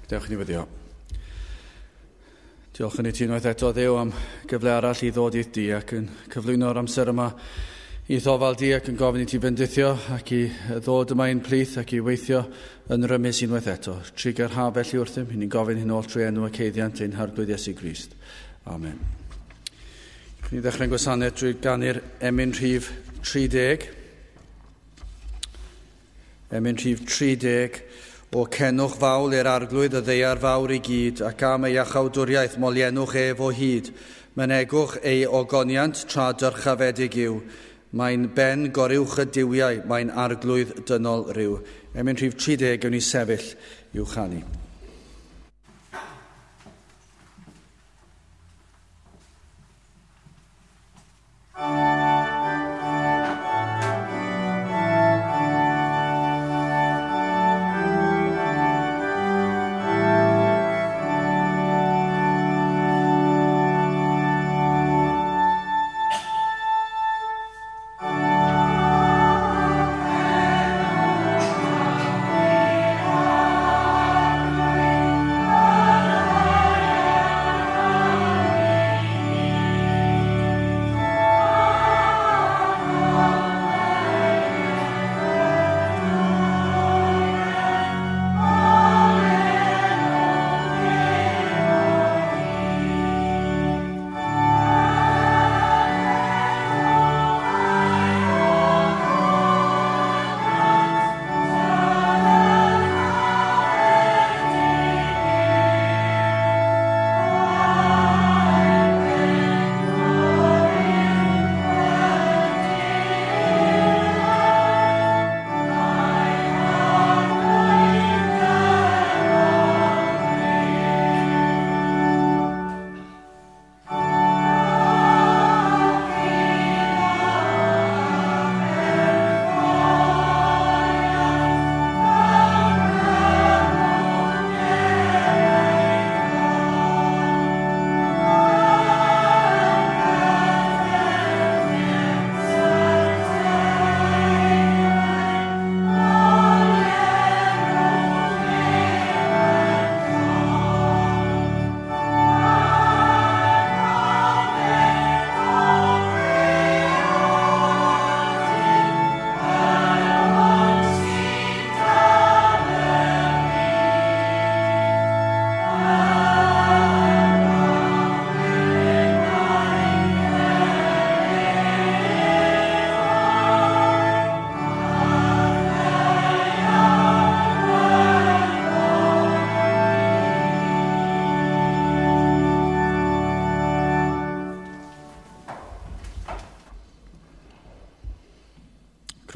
Dewch i ni weddio. Diolch yn i ti unwaith eto, Dduw, am gyfle arall i ddod i'r di ac yn cyflwyno'r amser yma i ddofal di ac yn gofyn i ti fendithio ac i ddod yma i'n plith ac i weithio yn rymus unwaith eto. Trigar ha felly wrthym, ni'n gofyn hyn oll trwy enw ac eiddiant ein Harglwydd Iesu Grist. Amen. Ni ddechrau'n gwasanaeth drwy ganu'r emyn rhif 30. Emyn rhif 30. O cenwch fawl i'r arglwydd y ddaear fawr i gyd, ac am ei iachawdwriaeth moliennwch ef o hyd. Mynegwch ei ogoniant tra dyrchafedig yw. Mae'n ben goruwch y duwiau, mae'n arglwydd dynol ryw. Emyn rhif 30, gewn ni sefyll i'w chanu.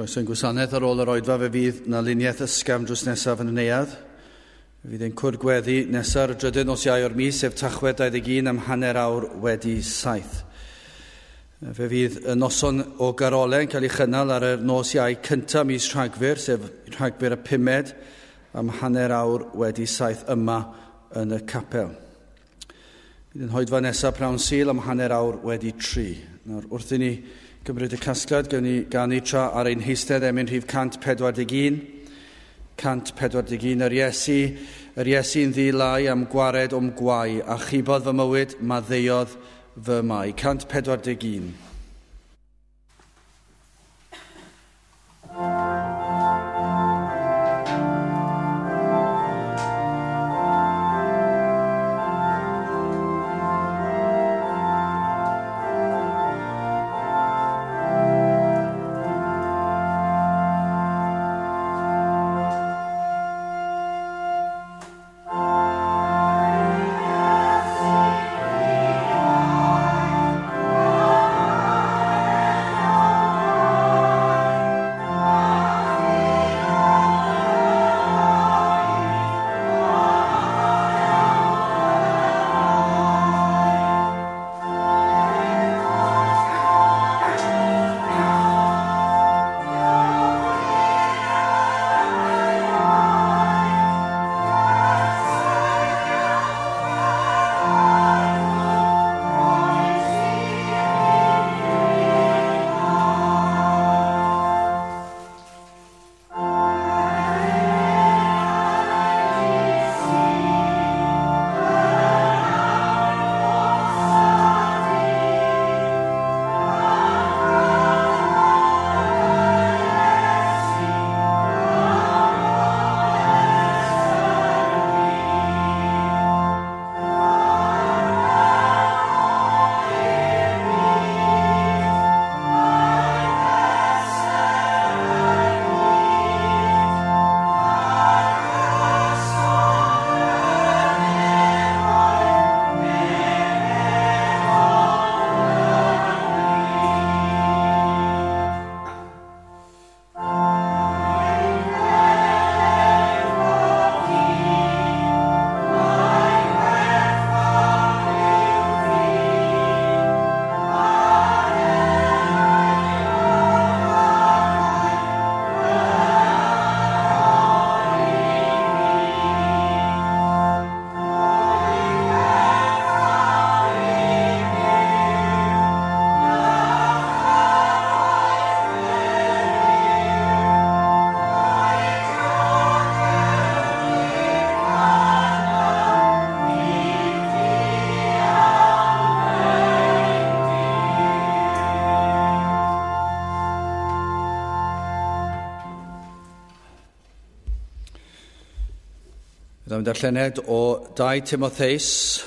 Croeso i'n gwasanaeth ar ôl yr oedfa, fe fydd na luniaeth ysgafn drws nesaf yn y neuadd. Fe fydd ein cwrdd gweddi nesaf y drydydd nos Iau o'r mis, sef Tachwedd 21 am 7:30. Fe fydd y noson o garolau yn cael ei chynnal ar y nos Iau cyntaf mis Rhagfyr, sef Rhagfyr y 5 am 7:30 yma yn y capel. Bydd yn hoedfa nesaf prawn Sul am 3:30. Nawr, wrth i ni gymryd y casgliad, gewn ni ganu tra ar ein heistedd emyn rhif 141. 141, yr Iesu'n ddilai am gwared o'm gwae, a chubodd fy mywyd, maddeuodd fy mai. 141. Byddwn darllened o 2 Timotheus,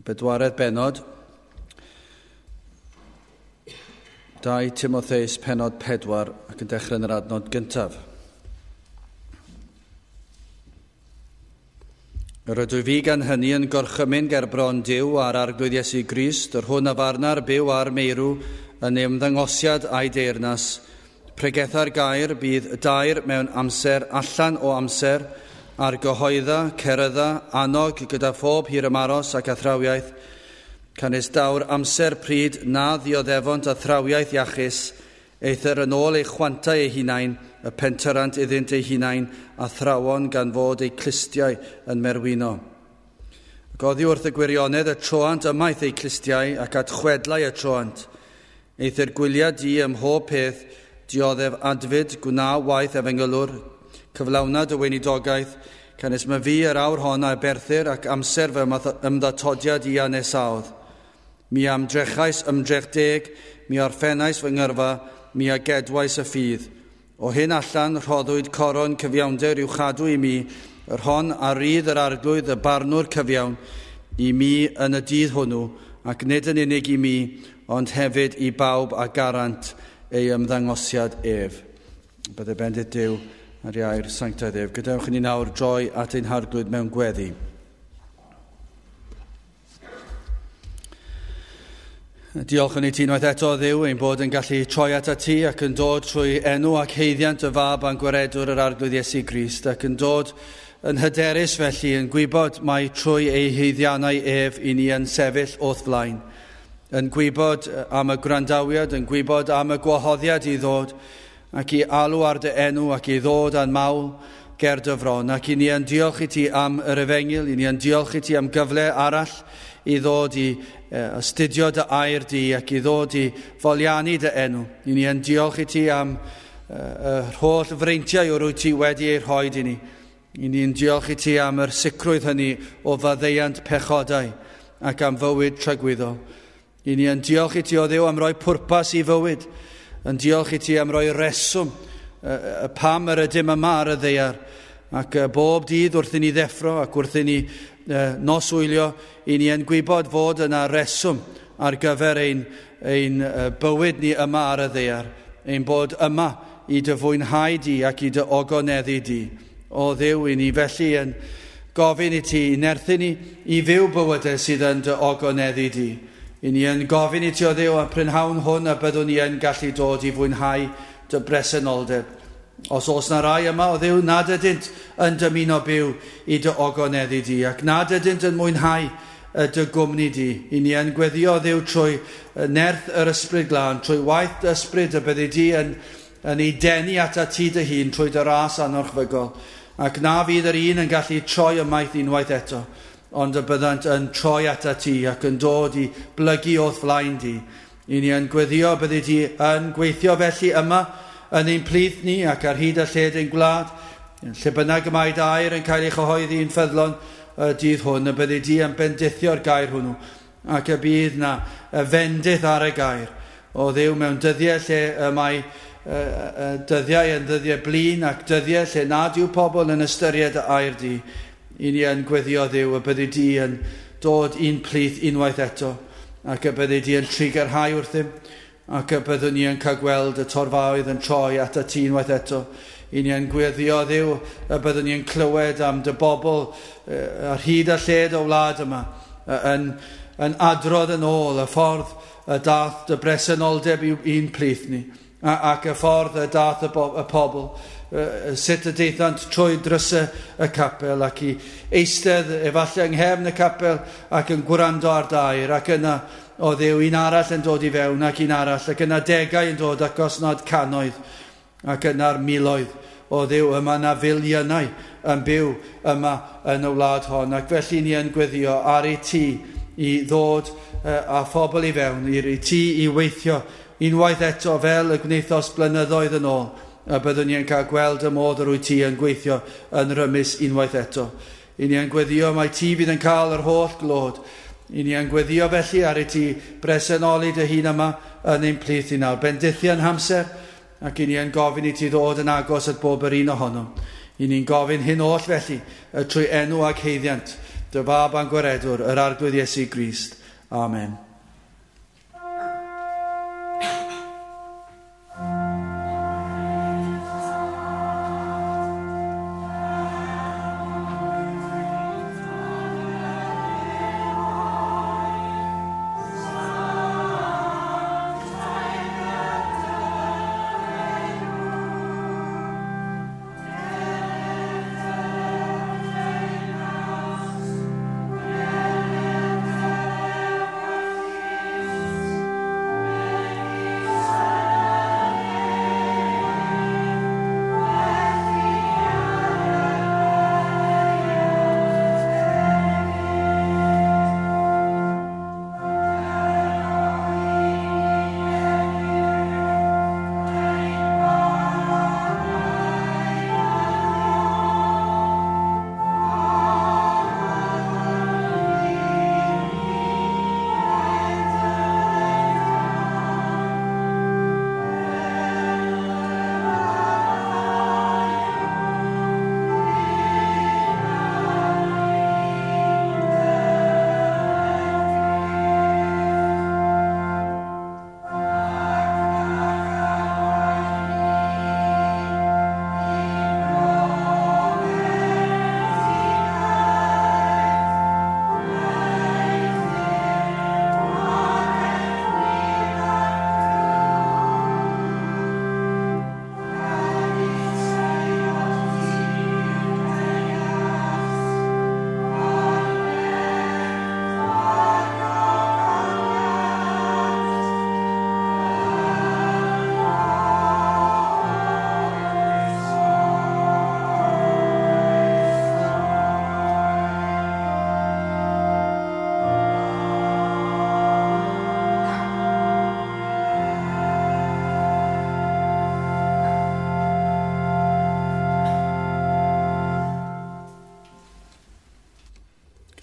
bedwaredd benod. 2 Timotheus penod 4 ac yn dechrau yn yr adnod gyntaf. Yr ydw fi gan hynny yn gorchymyn gerbron Duw a'r Arglwydd Iesu Grist, yr hwn a farna'r byw a'r meirw yn ei ymddangosiad a'i deyrnas, pregetha'r gair bydd dair mewn amser allan o amser, ar gyhoedda, cerydda, annog gyda phob hir ymaros ac athrawiaeth, canys daw'r amser pryd na ddioddefont athrawiaeth iachus, eithr yn ôl eu chwantau eu hunain, y pentyrant iddynt eu hunain, athrawon gan fod eu clustiau yn merwino. Ac oddi wrth y gwirionedd y troant ymaith eu clustiau ac at chwedlau y troant. Eithr gwylia di ym mhob peth, dioddef adfyd, gwna waith efengylwr, cyflawna dy weinidogaeth, canys my fi yr awr hon a berthir ac amser fy ymddatodiad i a nesaodd. Mi am drechais ymdrech deg, mi orffennais fy ngyrfa, mi a gedwais y ffydd. O hyn allan rhoddwyd coron cyfiawnder i'w chadw i mi, yr hon a rydd yr arglwydd y barnwr cyfiawn, i mi yn y dydd hwnnw, ac nid yn unig i mi, ond hefyd i bawb a garant ei ymddangosiad ef. Bydde bendith Duw ar iair sanctaidd ef. Gadewch i ni nawr droi at ein harglwydd mewn gweddi. Diolch yn i ti unwaith eto, Dduw, ein bod yn gallu troi at ti ac yn dod trwy enw ac haeddiant y fab a'n gwaredwr yr Arglwydd Iesu Grist ac yn dod yn hyderus felly yn gwybod mai trwy ei haeddiannau ef i ni yn sefyll wrth flaen. Yn gwybod am y gwrandawiad, yn gwybod am y gwahoddiad i ddod ac i alw ar dy enw ac i ddod a'n mawl ger dy fron. Ac i ni yn diolch i ti am yr efengyl, i ni yn diolch i ti am gyfle arall i ddod i astudio dy air di ac i ddod i foliannu dy enw. I ni yn diolch i ti am yr holl freintiau o'r wyt ti wedi ei rhoi i ni. I ni'n diolch i ti am yr sicrwydd hynny o faddeuant pechodau ac am fywyd tragwyddol. I ni yn diolch i ti o Dduw am roi pwrpas i fywyd. Yn diolch i ti am roi reswm pam yr ydym yma ar y ddaear. Ac bob dydd wrth i ni ddeffro ac wrth i ni noswylio, i ni yn gwybod fod yna reswm ar gyfer ein bywyd ni yma ar y ddaear. Ein bod yma i dy fwynhau di ac i dy ogoneddu di. O Dduw, i ni felly yn gofyn i ti, i nerthu ni i fyw bywydau sydd yn dy ogoneddu di. I ni yn gofyn i ti o Dduw am prynhawn hwn a byddwn ni yn gallu dod i fwynhau dy bresenoldeb. Os oes na rai yma o Dduw nad ydynt yn dymuno byw i dy ogoneddu di ac nad ydynt yn mwynhau dy gwmni di. I ni yn gweddio Dduw trwy nerth yr ysbryd glân, trwy waith dy ysbryd y byddi di yn ei denu atat ti dy hun trwy dy ras anorchfygol. Ac na fydd yr un yn gallu troi ymaith unwaith eto, ond y byddant yn troi atat ti ac yn dod i blygu o'th flaen di. I ni yn gweddio byddi di yn gweithio felly yma yn ein plith ni ac ar hyd a lled ein gwlad, lle bynnag y mae dy air yn cael ei chyhoeddi yn ffyddlon y dydd hwn, y byddi di yn bendithio'r gair hwnnw, ac y bydd na y fendith ar y gair. O Dduw, mewn dyddiau lle y mae dyddiau yn ddyddiau blin ac dyddiau lle nad yw pobl yn ystyried y air di, i ni yn gweddio Dduw y byddi di yn dod i'n plith unwaith eto, ac y byddi di yn trugarhau wrthym, ac y byddwn ni yn cael gweld y torfaoedd yn troi at y ti unwaith eto. I ni yn gweddio Dduw y byddwn ni yn clywed am dy bobl ar hyd a lled o wlad yma, yn adrodd yn ôl y ffordd y dath dy bresenoldeb i'n plith ni, ac y ffordd y dath y pobl, sut y deithant trwy drysau y capel ac i eistedd efallai yng nghefn y capel ac yn gwrando ar dair, ac yna o Dduw un arall yn dod i fewn ac un arall, ac yna degau yn dod ac os nad cannoedd, ac yna'r miloedd. O Dduw, yma na filiynau yn byw yma yn y wlad hon, ac felly ni yn gweddio ar i ti i ddod a phobl i fewn, i ti i weithio unwaith eto fel y gwnaethos blynyddoedd yn ôl, a byddwn ni yn cael gweld y modd yr wyt ti yn gweithio yn rymus unwaith eto. I ni yn gweddio mai ti fydd yn cael yr holl glod. I ni yn gweddio felly ar i ti bresenoli dy hun yma yn ein plith i nawr. Bendithian hamser, ac i ni yn gofyn i ti ddod yn agos at bob yr un ohonom. I ni'n gofyn hyn oll felly, trwy enw ac haeddiant, dy fab a'n gwaredwr, yr Arglwydd Iesu Grist. Amen.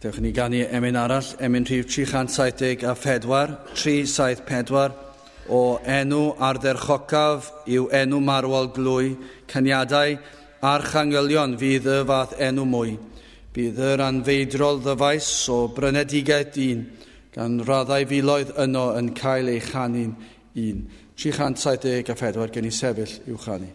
Dewch i ni ganu emyn arall, emyn rhif 374, 374, o enw ardderchocaf yw enw marwol glwy, caniadau archangylion fydd y fath enw mwy. Bydd yr anfeidrol ddyfais o brynedigaeth dyn, gan raddau filoedd yno yn cael ei chanu'n un. 374 gen i sefyll i'w chanu.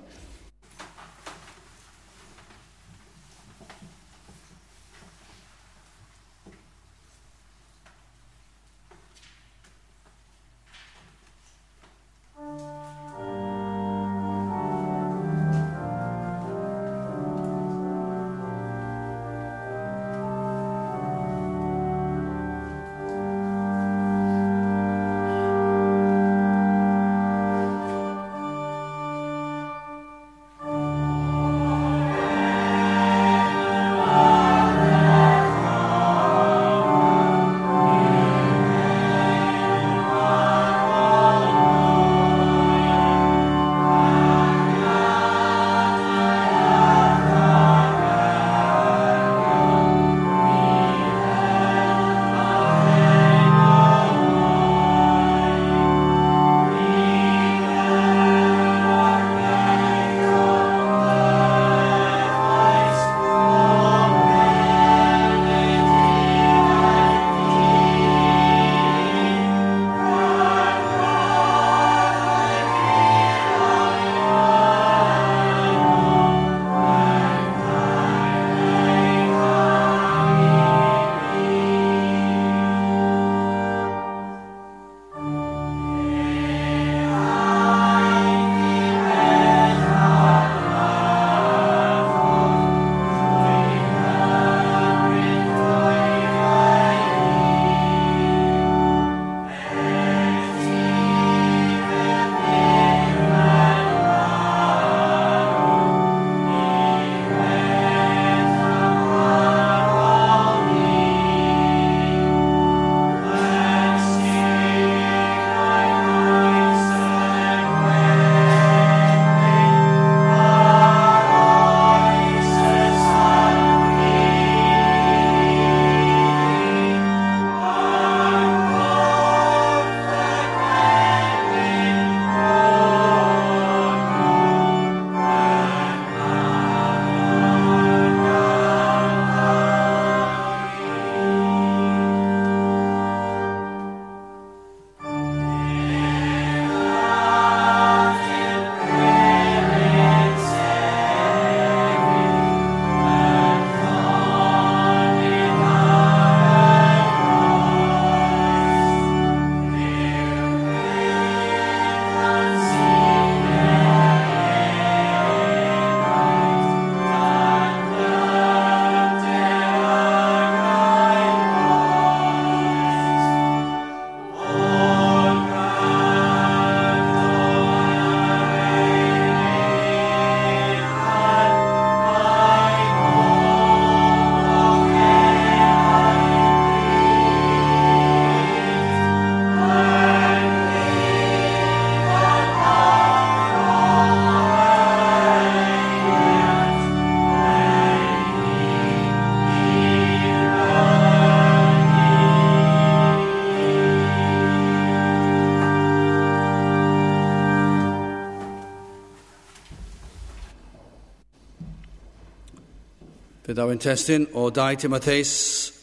Fe ddaw ein testun o 2 Timotheus,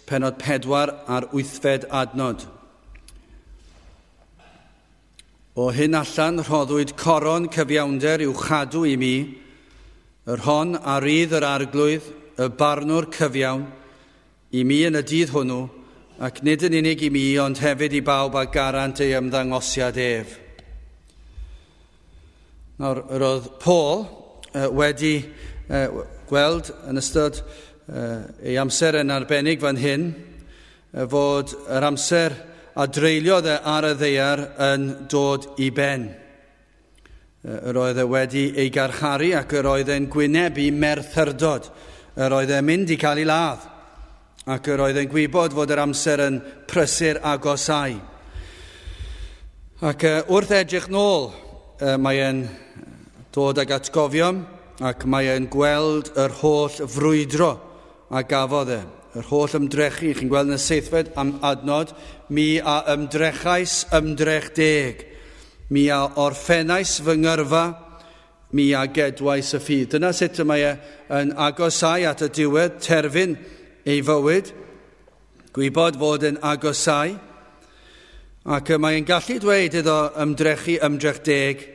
pennod 4 a'r 8fed adnod. O hyn allan rhoddwyd coron cyfiawnder i'w chadw i mi, yr hon a rydd yr arglwydd, y barnwr cyfiawn, i mi yn y dydd hwnnw, ac nid yn unig i mi, ond hefyd i bawb a garant ei ymddangosiad ef. Nawr, yr oedd Paul wedi gweld yn ystod ei amser yn arbennig fan hyn, fod yr amser a dreuliodd e ar y ddaear yn dod i ben. Yr oedd e wedi ei garcharu ac yr oedd e'n gwynebu merthyrdod. Yr oedd e'n mynd i cael ei ladd ac yr oedd e'n gwybod fod yr amser yn prysur agosau. Ac wrth edrych nôl, mae e'n dod ag atgofion ac mae e'n gweld yr holl frwydro a gafodd e, yr holl ymdrechu. Chi'n gweld yn y 7fed am adnod, mi a ymdrechais ymdrech deg, mi a orffennais fy ngyrfa, mi a gedwais y ffydd. Dyna sut y mae e yn agosau at y diwedd, terfyn ei fywyd, gwybod fod yn agosau, ac mae e'n gallu dweud iddo ymdrechu ymdrech deg,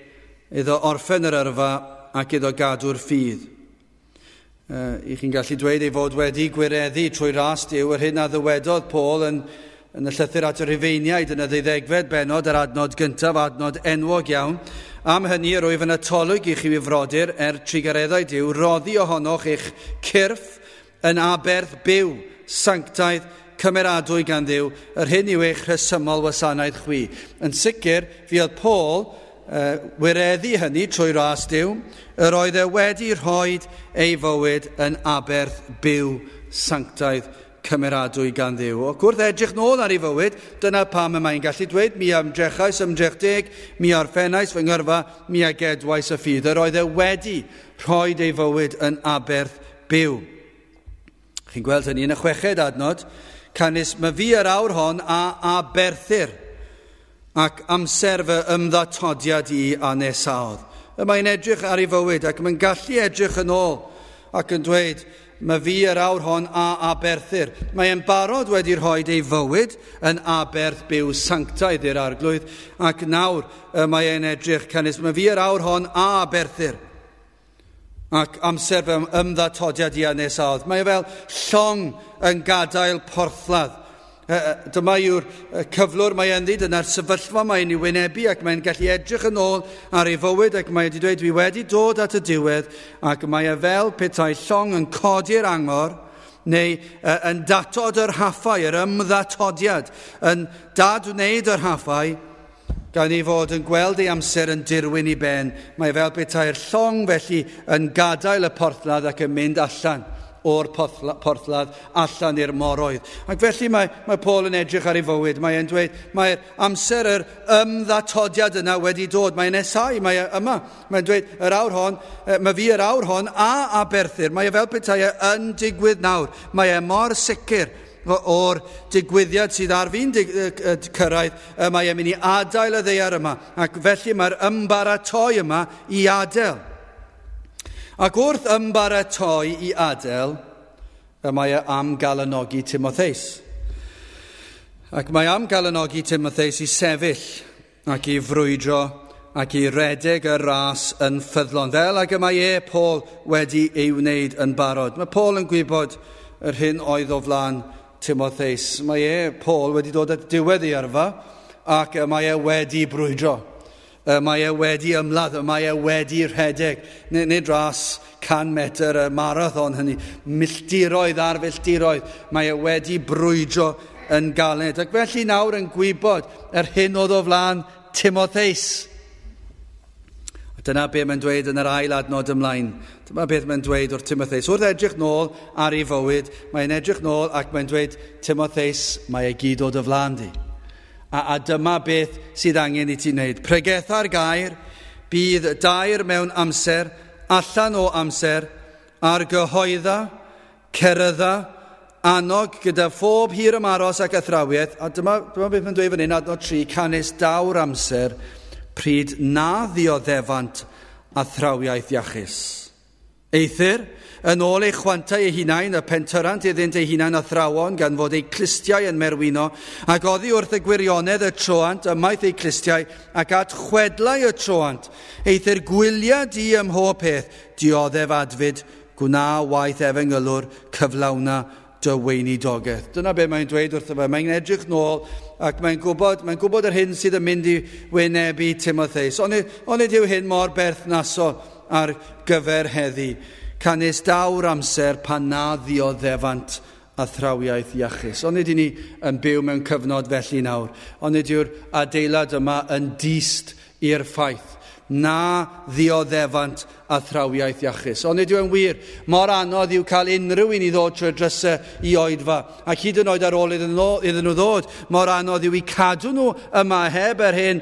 iddo orffen yr yrfa ac iddo gadw'r ffydd. I chi'n gallu dweud ei fod wedi gwireddu trwy ras Duw yr hyn a ddywedodd Paul yn y llythyr at y Rhufeiniaid yn y 12fed bennod, yr adnod gyntaf, adnod enwog iawn. Am hynny yr wyf yn atolwg i chi frodyr er trugareddau Duw, roddi ohonoch eich cyrff yn aberth byw, sanctaidd, cymeradwy gan Dduw, yr hyn yw eich rhesymol wasanaeth chwi. Yn sicr, fuodd Paul wireddu hynny trwy ras Duw, yr oedd e wedi rhoi ei fywyd yn aberth byw, sanctaidd, cymeradwy gan Dduw. Ac wrth edrych nôl ar ei fywyd, dyna pam y mae'n gallu dweud, mi ymdrechais ymdrech deg, mi orffennais fy ngyrfa, mi a gedwais y ffydd. Yr oedd e wedi rhoi ei fywyd yn aberth byw. Chi'n gweld hynny yn y 6fed adnod, canys my fi yr awr hon a aberthir, ac amser fy ymddatodiad i a nesaodd. Y mae'n edrych ar ei fywyd ac mae'n gallu edrych yn ôl ac yn dweud, my fi yr awr hon a aberthir. Mae'n barod wedi rhoi ei fywyd yn aberth byw sanctaidd i'r arglwydd, ac nawr mae e'n edrych, canys my fi yr awr hon a aberthir, ac amser fy ymddatodiad i a nesaodd. Mae e fel llong yn gadael porthladd. Dyma yw'r cyflwr mae e'n dweud, dyna'r sefyllfa mae'n ei wynebu ac mae'n gallu edrych yn ôl ar ei fywyd ac mae wedi dweud, dwi wedi dod at y diwedd, ac mae e fel petai llong yn codi'r angor neu yn datod yr haffau, yr ymddatodiad, yn dadwneud yr haffau, gan ei fod yn gweld ei amser yn dirwyn i ben. Mae fel petai'r llong felly yn gadael y porthladd ac yn mynd allan o'r porthladd allan i'r moroedd. Ac felly mae Paul yn edrych ar ei fywyd. Mae e'n dweud, mae'r amser yr ymddatodiad yna wedi dod. Mae'n nesau, mae e yma. Mae'n dweud, yr awr hon, mae fi yr awr hon a aberthir. Mae e fel petai e yn digwydd nawr. Mae e mor sicr o'r digwyddiad sydd ar fin cyrraedd, mae e'n mynd i adael y ddaear yma. Ac felly mae'r ymbaratoi yma i adael. Ac wrth ymbaratoi i adael, mae e am galanogi Timotheus. Ac mae am galanogi Timotheus i sefyll ac i frwydro ac i redeg y ras yn ffyddlon, fel ag y mae e, Paul, wedi ei wneud yn barod. Mae Paul yn gwybod yr hyn oedd o flaen Timotheus. Mae e, Paul, wedi dod at diwedd ei yrfa ac mae e wedi brwydro. Mae e wedi ymladd, mae e wedi rhedeg. Nid ras 100 metr y marathon hynny, milltiroedd ar filltiroedd. Mae e wedi brwydro yn galed. Ac felly nawr yn gwybod yr hyn oedd o flaen Timotheus. A dyna beth mae'n dweud yn yr ail adnod ymlaen. Dyma beth mae'n dweud wrth Timotheus. Wrth edrych nôl ar ei fywyd, mae'n edrych nôl ac mae'n dweud, Timotheus, mae e gyd o dy flaen di. A dyma beth sydd angen i ti wneud. Pregetha'r gair, bydd dair mewn amser, allan o amser, argyhoedda, cerydda, annog gyda phob hir ymaros ac athrawiaeth. A dyma beth mae'n dweud fan hyn, adnod 3, canys daw'r amser, pryd na ddioddefant athrawiaeth iachus. Eithr, yn ôl eu chwantau eu hunain, y pentyrant iddynt eu hunain athrawon, gan fod eu clustiau yn merwino, ac oddi wrth y gwirionedd y troant, ymaith eu clustiau, ac at chwedlau y troant. Eithr gwylia di ym mhob peth, dioddef adfyd, gwna waith efengylwr, cyflawna dy weinidogaeth. Dyna be mae'n dweud wrtho fe. Mae'n edrych nôl ac mae'n gwybod, mae'n gwybod yr hyn sydd yn mynd i wynebu Timotheus. Ond onid yw hyn mor berthnasol ar gyfer heddi? Canys daw'r amser pan na ddioddefant athrawiaeth iachus. Onid i ni yn byw mewn cyfnod felly nawr? Onid yw'r adeilad yma yn dyst i'r ffaith na ddioddefant athrawiaeth iachus? Ond nid yw'n wir mor anodd yw cael unrhyw un i ddod trwy'r drysau i oedfa. Ac hyd yn oed ar ôl iddyn nhw ddod, mor anodd yw i cadw nhw yma heb yr hen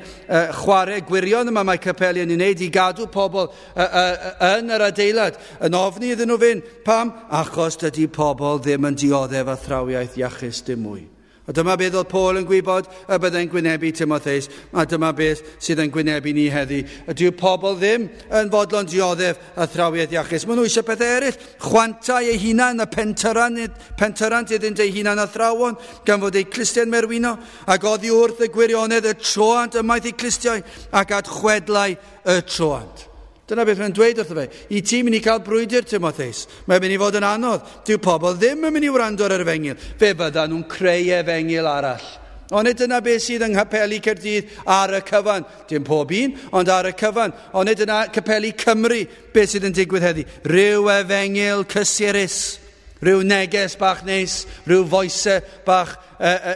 chwarae gwirion yma mae capeli yn ei wneud i gadw pobl yn yr adeilad, yn ofni iddyn nhw fynd. Pam? Achos dydy pobl ddim yn dioddef athrawiaeth iachus dim mwy. A dyma beth oedd Paul yn gwybod y byddai'n gwynebu Timotheus, a dyma beth sydd yn gwynebu ni heddi. Ydyw pobl ddim yn fodlon dioddef athrawiaeth iachus. Maen nhw eisiau pethau eraill. Chwantau eu hunain, y pentyrant iddynt eu hunain athrawon, gan fod eu clustiau'n merwino, ac oddi wrth y gwirionedd y troant ymaith eu clustiau, ac at chwedlau y troant. Dyna beth mae'n dweud wrtho fe. I ti'n mynd i cael brwydr, Timotheus. Mae'n mynd i fod yn anodd. Dyw pobl ddim yn mynd i wrando ar yr efengyl. Fe fyddan nhw'n creu efengyl arall. Ond nid dyna beth sydd yng Nghapeli Caerdydd ar y cyfan. Dim pob un, ond ar y cyfan. Ond nid dyna Capeli Cymru beth sydd yn digwydd heddi. Rhyw efengyl cysurus. Rhyw neges bach neis, rhyw foesau bach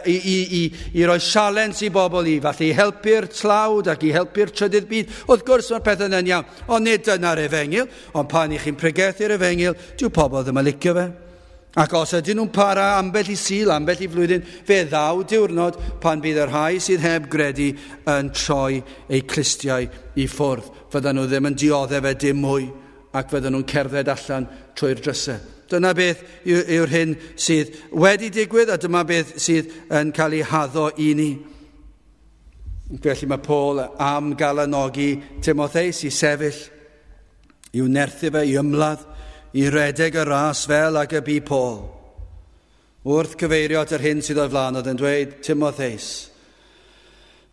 i roi sialens i bobl i, falle i helpu'r tlawd ac i helpu'r trydydd byd. Wrth gwrs mae'r pethau yn iawn, ond nid dyna'r efengyl. Ond pan i chi'n pregethu'r efengyl, dyw pobl ddim yn licio fe. Ac os ydyn nhw'n para ambell i Sul, ambell i flwyddyn, fe ddaw diwrnod pan bydd y rhai sydd heb gredu yn troi eu clustiau i ffwrdd. Fyddan nhw ddim yn dioddef e dim mwy, ac fyddan nhw'n cerdded allan trwy'r drysau. Dyna beth yw'r hyn sydd wedi digwydd, a dyma beth sydd yn cael ei haddo i ni. Felly mae Paul am galanogi Timotheus i sefyll, i'w nerthu fe, i ymladd, i redeg y ras fel ag y bu Paul. Wrth cyfeirio at yr hyn sydd o'i flaen, oedd yn dweud, Timotheus,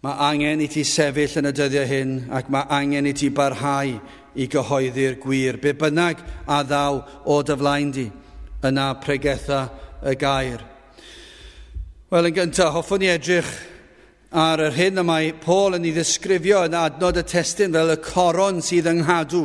mae angen i ti sefyll yn y dyddiau hyn, ac mae angen i ti barhau i gyhoeddi'r gwir. Be bynnag a ddaw o dy flaen di, yna pregetha y gair. Wel, yn gyntaf, hoffwn i edrych ar yr hyn y mae Paul yn ei ddisgrifio yn adnod y testun fel y coron sydd yng nghadw.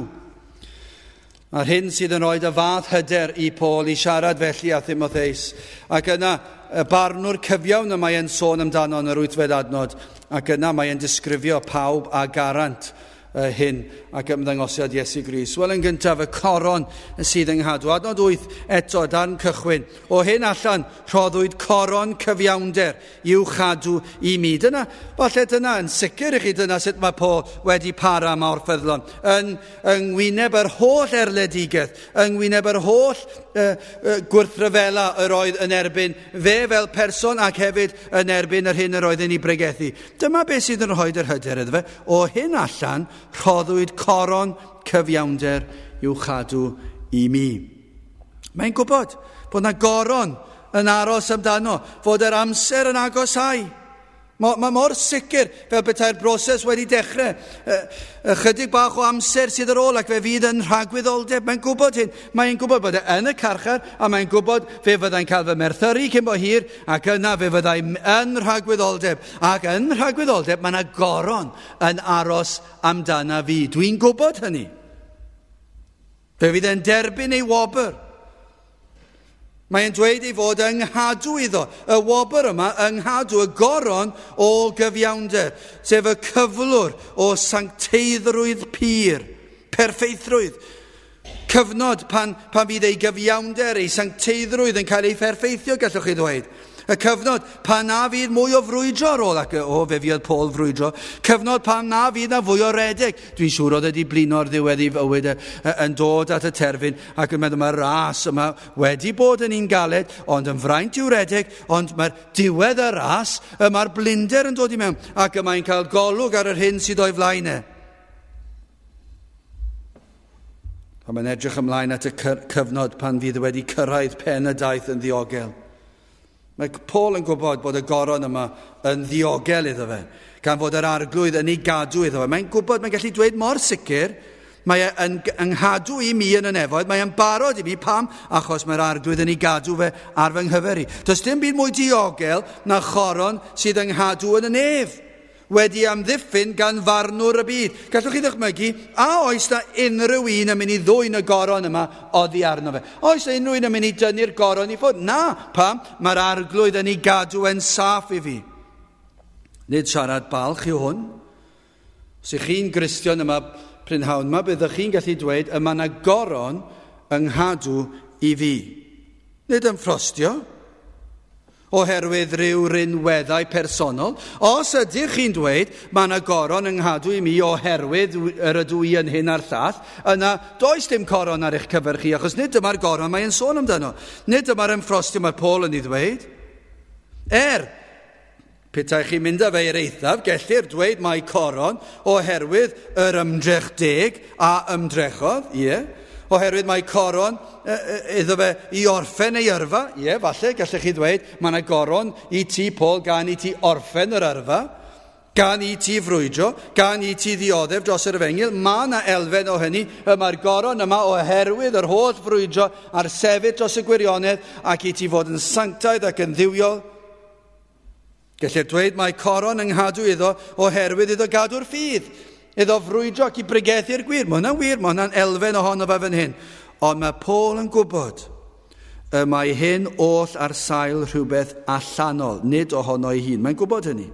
A'r hyn sydd yn rhoi y fath hyder i Paul i siarad felly â Timotheus. Ac yna, y barnwr cyfiawn y mae e'n sôn amdano yn yr 8fed adnod, ac yna mae e'n disgrifio pawb a garant hyn ac ymddangosiad Iesu Grist. Wel, yn gyntaf, y coron sydd yng nghadw. Adnod 8 eto, darn cychwyn. O hyn allan, rhoddwyd coron cyfiawnder i'w chadw i mi. Dyna, falle dyna, yn sicr i chi, dyna sut mae Paul wedi para mor ffyddlon. Yng ngwyneb yr holl erledigaeth, yng ngwyneb yr holl gwrthryfela yr oedd yn erbyn fe fel person ac hefyd yn erbyn yr hyn yr oedd yn ei bregethu. Dyma beth sydd yn rhoi yr hyder iddo fe. O hyn allan, rhoddwyd coron cyfiawnder i'w chadw i mi. Mae'n gwybod bod na goron yn aros amdano, fod yr amser yn agosáu. Mae mor sicr fel petai'r broses wedi dechrau. Ychydig bach o amser sydd ar ôl ac fe fydd yn rhagwyddoldeb. Mae'n gwybod hyn. Mae'n gwybod bod e yn y carchar a mae'n gwybod fe fyddai'n cael fy merthyru cyn bo hir ac yna fe fyddai yn rhagwyddoldeb. Ac yn rhagwyddoldeb mae yna goron yn aros amdana fi. Dwi'n gwybod hynny. Fe fydd e'n derbyn ei wobr. Mae'n dweud ei fod yng nghadw iddo, y wobr yma yng nghadw, y goron o gyfiawnder, sef y cyflwr o sancteiddrwydd pur, perffeithrwydd. Cyfnod pan fydd ei gyfiawnder, ei sancteiddrwydd yn cael ei pherffeithio, gallwch chi ddweud. Y cyfnod pan na fydd mwy o frwydro ar ôl, ac fe fuodd Paul frwydro. Cyfnod pan na fydd na fwy o redeg. Dwi'n siŵr oedd wedi blino ar ddiwedd ei fywyd yn dod at y terfyn ac yn meddwl mae'r ras yma wedi bod yn un galed, ond yn fraint i'w redeg, ond mae'r diwedd y ras, mae'r blinder yn dod i mewn ac y mae'n cael golwg ar yr hyn sydd o'i flaen e. A mae'n edrych ymlaen at y cyfnod pan fydd wedi cyrraedd pen y daith yn ddiogel. Mae Paul yn gwybod bod y goron yma yn ddiogel iddo fe, gan fod yr arglwydd yn ei gadw iddo fe. Mae'n gwybod, mae'n gallu dweud mor sicr, mae e yn nghadw i mi yn y nefoedd, mae e'n barod i mi, pam? Achos mae'r arglwydd yn ei gadw fe ar fy nghyfer i. Does dim byd mwy diogel na choron sydd yng nghadw yn y nef, wedi amddiffyn gan farnwr y byd. Gallwch chi ddychmygu, a oes na unrhyw un yn mynd i ddwyn y goron yma oddi arno fe? Oes na unrhyw un yn mynd i dynnu'r goron i ffwrdd? Na, pam? Mae'r arglwydd yn ei gadw e'n saff i fi. Nid siarad balch yw hwn. Os ych chi'n Gristion yma prynhawn yma, byddwch chi'n gallu dweud, yma na goron yng nghadw i fi. Nid yn ffrostio, oherwydd rhyw rinweddau personol. Os ydych chi'n dweud, mae yna goron yng nghadw i mi oherwydd yr ydw i yn hyn a'r llall, yna does dim coron ar eich cyfer chi, achos nid dyma'r goron mae'n sôn amdano. Nid dyma'r ymffrostio mae Paul yn ei ddweud. Petai chi'n mynd â fe i'r eithaf, gellir dweud mai coron oherwydd yr ymdrech deg a ymdrechodd, ie. Oherwydd mae coron iddo fe i orffen ei yrfa, ie, falle, gallech chi ddweud, mae yna goron i ti, Paul, gan i ti orffen yr yrfa, gan i ti frwydro, gan i ti ddioddef dros yr efengyl. Mae yna elfen o hynny, y mae'r goron yma oherwydd yr holl frwydro a'r sefyll dros y gwirionedd ac i ti fod yn sanctaidd ac yn dduwiol. Gellir dweud mae coron yng nghadw iddo oherwydd iddo gadw'r ffydd, iddo frwydro ac i bregethu'r gwir. Mae hwnna'n wir, mae hwnna'n elfen ohono fe fan hyn. Ond mae Paul yn gwybod y mae hyn oll ar sail rhywbeth allanol, nid ohono ei hun. Mae'n gwybod hynny.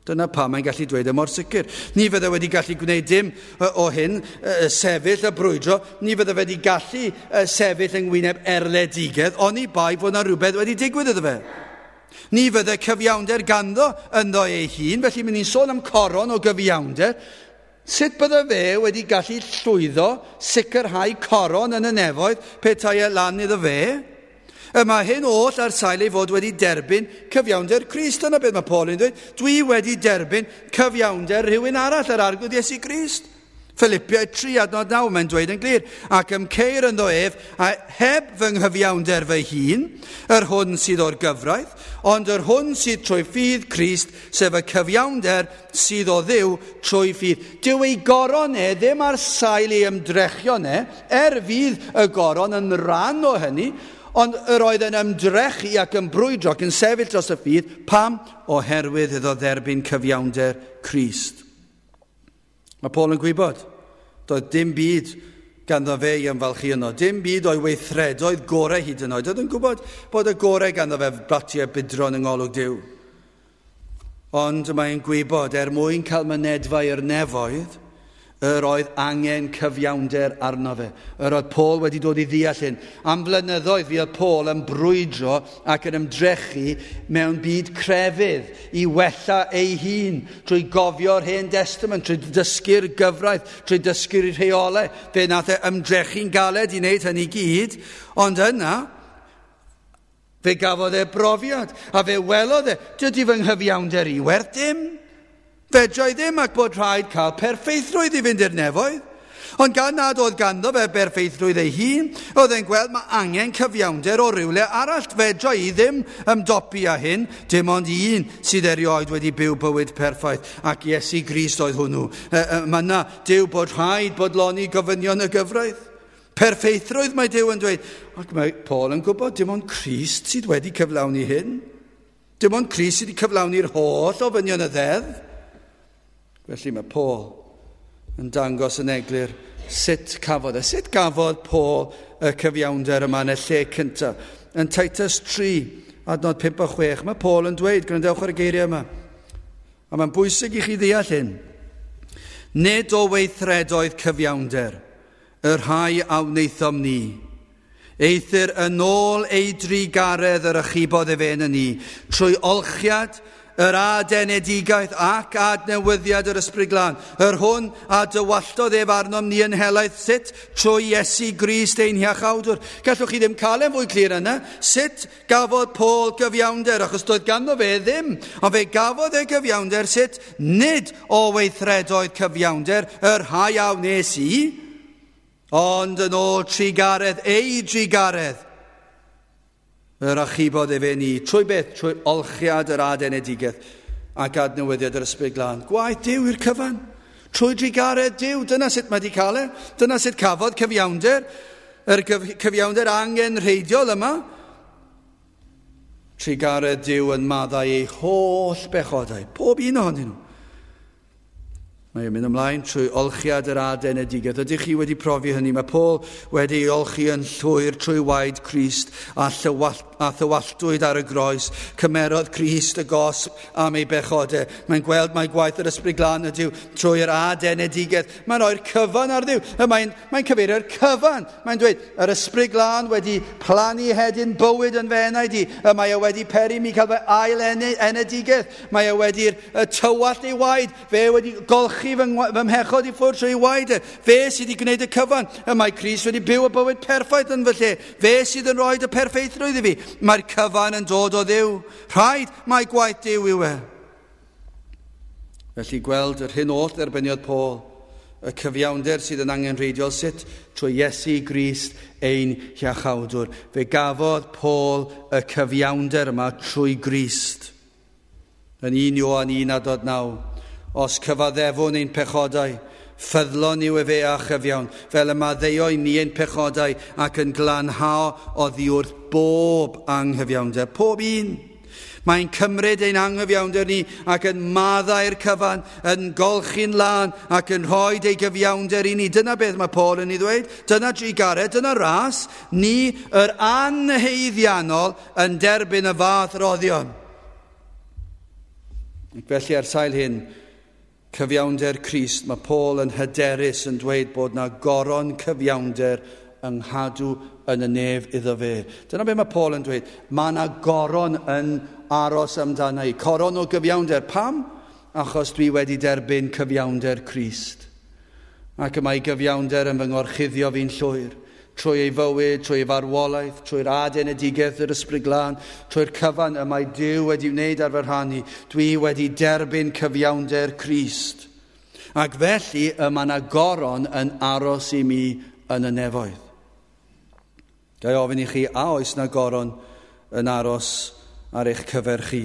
Dyna pam mae'n gallu dweud e mor sicr. Ni fydde wedi gallu gwneud dim o hyn, sefyll a brwydro. Ni fydde wedi gallu sefyll yng ngwyneb erledigedd, oni bai fod yna rhywbeth wedi digwydd iddo fe. Ni fydde cyfiawnder ganddo ynddo ei hun, felly mae'n ni'n sôn am coron o gyfiawnder. Sut bydde fe wedi gallu llwyddo sicrhau coron yn y nefoedd petai e lan iddo fe? Y mae hyn oll ar sail ei fod wedi derbyn cyfiawnder Crist. Dyna beth mae Paul yn dweud. Dwi wedi derbyn cyfiawnder rhywun arall, yr Arglwydd Iesu Grist. Philippiaid 3 adnod 9, mae'n dweud yn glir, ac ymceir ynddo ef, a heb fy nghyfiawnder fy hun, yr hwn sydd o'r gyfraith, ond yr hwn sydd trwy ffydd Crist, sef y cyfiawnder sydd o Dduw trwy ffydd. Dyw ei goron e ddim ar sail ei ymdrechion e, er fydd y goron yn rhan o hynny, ond yr oedd yn ymdrechu ac yn brwydro ac yn sefyll dros y ffydd, pam? Oherwydd iddo dderbyn cyfiawnder Crist. Mae Paul yn gwybod, doedd dim byd ganddo fe i ymfalchu yno, dim byd o'i weithredoedd gorau hyd yn oed. Doedd yn gwybod bod y gorau ganddo fe bratiau budron yng ngolwg Duw. Ond mae'n gwybod, er mwyn cael mynedfa i'r nefoedd, yr oedd angen cyfiawnder arno fe. Yr oedd Paul wedi dod i ddeall hyn. Am flynyddoedd fuodd Paul yn brwydro ac yn ymdrechu mewn byd crefydd i wella ei hun trwy gofio'r Hen Testament, trwy dysgu'r gyfraith, trwy dysgu'r rheolau. Fe nath e ymdrechu'n galed i wneud hynny gyd, ond yna fe gafodd e brofiad a fe welodd e, dydy fy nghyfiawnder i werth dim. Fedrai ddim ac bod rhaid cael perffeithrwydd i fynd i'r nefoedd. Ond gan nad oedd ganddo fe berffeithrwydd ei hun, oedd e'n gweld mae angen cyfiawnder o rywle arall. Fedrai i ddim ymdopi â hyn, dim ond un sydd erioed wedi byw bywyd perffaith, ac Iesu Grist oedd hwnnw. Mae yna Duw bod rhaid bodloni gofynion y gyfraith. Perffeithrwydd mae Duw yn dweud. Ac mae Paul yn gwybod dim ond Crist sydd wedi cyflawni hyn. Dim ond Crist sydd wedi cyflawni'r holl ofynion y ddeddf. Felly mae Paul yn dangos yn eglur sut cafodd e. Sut gafodd Paul y cyfiawnder yma yn y lle cyntaf? Yn Titus 3, adnod 5 a 6, mae Paul yn dweud, gwrandewch ar y geiriau yma. A mae'n bwysig i chi ddeall hyn. Nid o weithredoedd cyfiawnder, y rhai a wnaethom ni, eithr yn ôl ei drugaredd yr achubodd efe yn ni, trwy olchiad yr adenedigaeth ac adnewyddiad yr Ysbryd Glân, yr hwn a dywalltodd ef arnom ni yn helaeth, sut? Trwy Iesu Grist ein hiachawdwr. Gallwch chi ddim cael e'n fwy clir yna. Sut gafodd Paul gyfiawnder? Achos doedd ganddo fe ddim. Ond fe gafodd e gyfiawnder, sut? Nid o weithredoedd cyfiawnder, yr rhai a wnes i, Ond yn ôl trugaredd, ei drugaredd, yr achubodd efe ni. Trwy beth? Trwy olchiad yr adenedigaeth ac adnewyddiad yr Ysbryd Glân. Gwaith Duw i'r cyfan. Trwy drugaredd Duw, dyna sut mae wedi cael e. Dyna sut cafodd cyfiawnder, yr cyfiawnder angenrheidiol yma. Trugaredd Duw yn maddau ei holl bechodau, pob un ohonyn nhw. Mae o'n mynd ymlaen trwy olchiad yr adenedigaeth. Ydych chi wedi profi hynny? Mae Paul wedi ei olchi yn llwyr trwy waed Crist a, a thywalltwyd ar y groes. Cymerodd Crist y gosb am ei bechodau. Mae'n gweld mai gwaith yr Ysbryd Glân ydyw trwy'r adenedigaeth. Mae'n rhoi'r cyfan ar Dduw. Mae'n mae cyfeirio'r cyfan. Mae'n dweud, yr Ysbryd Glân wedi plannu hedyn bywyd yn fy enaid i. Y mae e wedi peri mi cael fy ail enedigaeth. Mae e wedi'r tywallt ei waed. Fe wedi golchi fy mhechod i ffwrdd trwy waed e. Fe sydd wedi gwneud y cyfan. Y mae Crist wedi byw y bywyd perffaith yn fy lle. Fe sydd yn rhoi y perffeithrwydd i fi. Mae'r cyfan yn dod o Dduw. Rhaid mai gwaith Duw yw e. Felly gweld yr hyn oll dderbyniodd Paul, y cyfiawnder sydd yn angenrheidiol sut trwy Iesu Grist ein hiachawdwr. Fe gafodd Paul y cyfiawnder yma trwy Grist. Yn 1 Ioan 1:9, os cyfaddefwn ein pechodau, ffyddlon yw efe a chyfiawn, fel y maddeuo i ni ein pechodau ac yn glanhao oddi wrth bob anghyfiawnder, pob un. Mae'n cymryd ein anghyfiawnder ni ac yn maddau'r cyfan, yn golchi'n lân ac yn rhoi ei gyfiawnder i ni. Dyna beth mae Paul yn ei ddweud. Dyna drugaredd, dyna ras. Ni, yr anhaeddiannol, yn derbyn y fath roddion. Ac felly ar sail hyn, cyfiawnder Crist, mae Paul yn hyderus yn dweud bod na goron cyfiawnder yng nghadw yn y nef iddo fe. Dyna beth mae Paul yn dweud. Mae yna goron yn aros amdana i. Coron o gyfiawnder. Pam? Achos dwi wedi derbyn cyfiawnder Crist. Ac y mae gyfiawnder yn fy ngorchuddio fi'n llwyr. Trwy ei fywyd, trwy ei farwolaeth, trwy'r adenedigaeth yr Ysbryd Glân, trwy'r cyfan y mae Duw wedi wneud ar fy rhan i, dwi wedi derbyn cyfiawnder Crist. Ac felly y mae yna goron yn aros i mi yn y nefoedd. Ga i ofyn i chi, a oes na goron yn aros ar eich cyfer chi?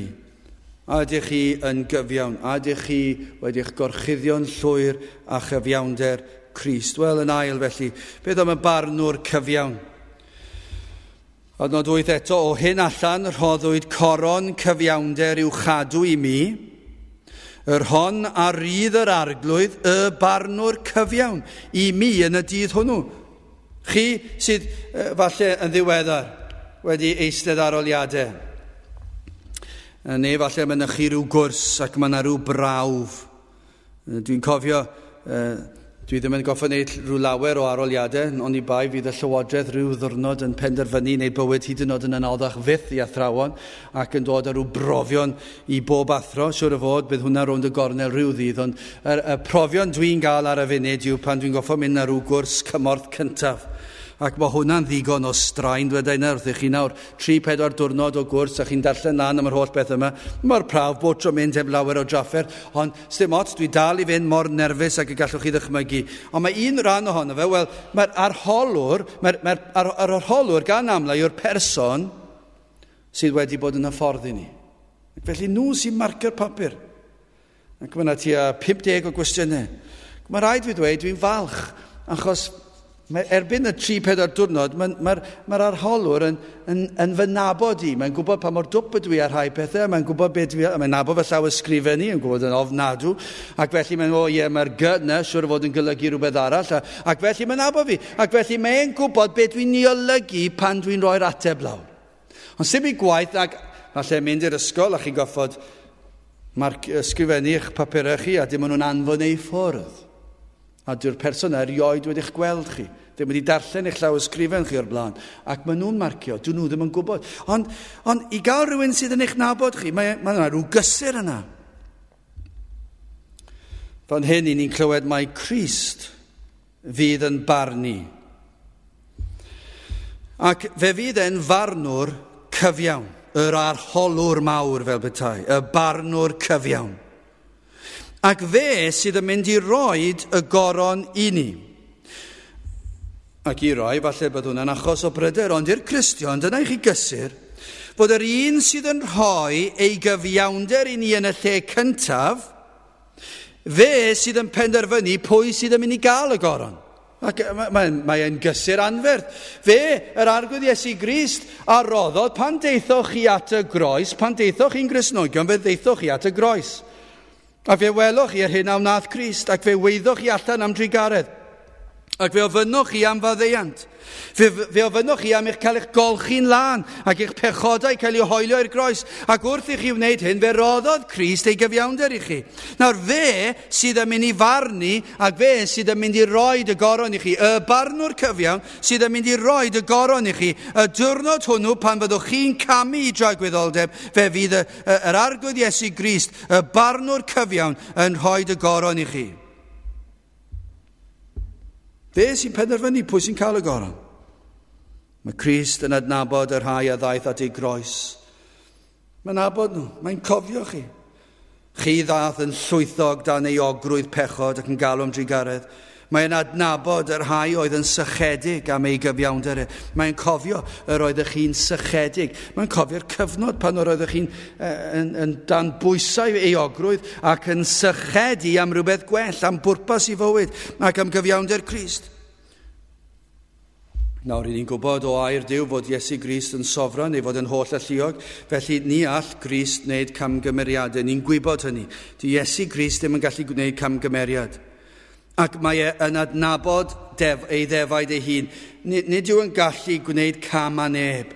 A ydych chi yn gyfiawn? A ydych chi wedi'ch gorchuddio'n llwyr â chyfiawnder Crist? Wel, yn ail felly, beth am y barnwr cyfiawn? Adnod 8 eto, o hyn allan rhoddwyd coron cyfiawnder i'w chadw i mi, yr hon a rydd yr arglwydd, y barnwr cyfiawn, i mi yn y dydd hwnnw. Chi sydd falle yn ddiweddar wedi eistedd aroliadau, neu falle mynychu rhyw gwrs ac mae yna rhyw brawf. Dwi'n cofio, dwi ddim yn goffa wneud rhyw lawer o aroliadau, ond i bai fydd y llywodraeth rhyw ddwrnod yn penderfynu wneud bywyd hyd yn oed yn anoddach fyth i athrawon ac yn dod â rhyw brofion i bob athro. Siwr o fod, bydd hwnna rownd y gornel rhyw ddydd, ond y profion dwi'n gael ar y funud yw pan dwi'n goffa mynd ar rhyw gwrs cymorth cyntaf. Ac mae hwnna'n ddigon o straen, dweud yna wrthych chi nawr, 3-4 diwrnod o gwrs a chi'n darllen lan am yr holl beth yma. Mae'r prawf bod tro mynd heb lawer o drafferth, ond sdim ots, dwi dal i fynd mor nerfus ac y gallwch chi ddychmygu. Ond mae un rhan ohono fe, wel, mae'r arholwr, mae'r arholwr gan amla yw'r person sydd wedi bod yn hyfforddi ni. Ac felly nhw sy'n marcio'r papur. Ac mae yna tua 50 o gwestiynau. Mae rhaid fi dweud, dwi'n falch, achos mae erbyn y 3-4 diwrnod, mae'r arholwr yn fy nabod i. Mae'n gwybod pa mor dwp ydw i ar rhai pethau, mae'n gwybod beth dwi, mae'n nabod fy llaw ysgrifennu, yn gwybod yn ofnadw, ac felly mae'n, o ie, mae'r G yna siwr o fod yn golygu rhywbeth arall, ac felly mae'n nabod fi, ac felly mae'n gwybod beth dwi'n ei olygu pan dwi'n rhoi'r ateb lawr. Ond sy'n byd gwaith, ac falle mynd i'r ysgol a chi'n goffod ysgrifennu eich papurau chi, a dim ond nhw'n anfon eu ffwrdd. A dyw'r person erioed wedi'ch gweld chi. Ddim wedi darllen eich llaw ysgrifen chi o'r blaen. Ac maen nhw'n marcio, dyn nhw ddim yn gwybod. Ond i gael rhywun sydd yn eich nabod chi, mae yna rhyw gysur yna. Fan hyn, i ni'n clywed mai Crist fydd yn barnu. Ac fe fydd e'n farnwr cyfiawn, yr arholwr mawr fel petai, y barnwr cyfiawn. Ac fe sydd yn mynd i roed y goron i ni. Ac i rai, falle bydd hwnna'n achos o bryder, ond i'r Cristion, dyna i chi gysur, fod yr un sydd yn rhoi ei gyfiawnder i ni yn y lle cyntaf, fe sydd yn penderfynu pwy sydd yn mynd i gael y goron. Ac mae'n mae gysur anferth. Fe, yr Arglwydd Iesu Grist, a roddodd pan deithoch chi at y groes, pan deithoch chi'n Gristnogion, fe ddeithoch chi at y groes. A fe weloch chi yr hyn a wnaeth Crist, ac fe weiddoch chi allan am drugaredd. Ac fe ofynnwch chi am faddeuant. Fe ofynnwch chi am eich cael eich golchi'n lân ac eich pechodau cael eu hoelio i'r groes. Ac wrth i chi wneud hyn, fe roddodd Crist ei gyfiawnder i chi. Nawr fe sydd yn mynd i farnu ac fe sydd yn mynd i roi y goron i chi. Y barnwr cyfiawn sydd yn mynd i roi y goron i chi. Y diwrnod hwnnw pan fyddwch chi'n camu i dragwyddoldeb, fe fydd yr Arglwydd Iesu Grist, y barnwr cyfiawn, yn rhoi y goron i chi. Fe sy'n penderfynu pwy sy'n cael y goron. Mae Crist yn adnabod y rhai a ddaeth at ei groes. Mae'n nabod nhw, mae'n cofio chi. Chi ddaeth yn llwythog dan euogrwydd pechod ac yn galw am drugaredd. Mae'n adnabod y rhai oedd yn sychedig am ei gyfiawnder. Mae'n cofio yr oeddech chi'n sychedig. Mae'n cofio'r cyfnod pan yr oeddech chi'n yn dan bwysau euogrwydd ac yn sychedu am rhywbeth gwell, am bwrpas i fywyd ac am gyfiawnder Crist. Nawr, ni'n gwybod o air Duw fod Iesu Grist yn sofran, ei fod yn holl alluog, felly ni all Grist wneud camgymeriadau. Ni'n gwybod hynny. Dyw Iesu Grist ddim yn gallu gwneud camgymeriad. Ac mae e yn adnabod ei ddefaid ei hun. Nid yw yn gallu gwneud cam â neb.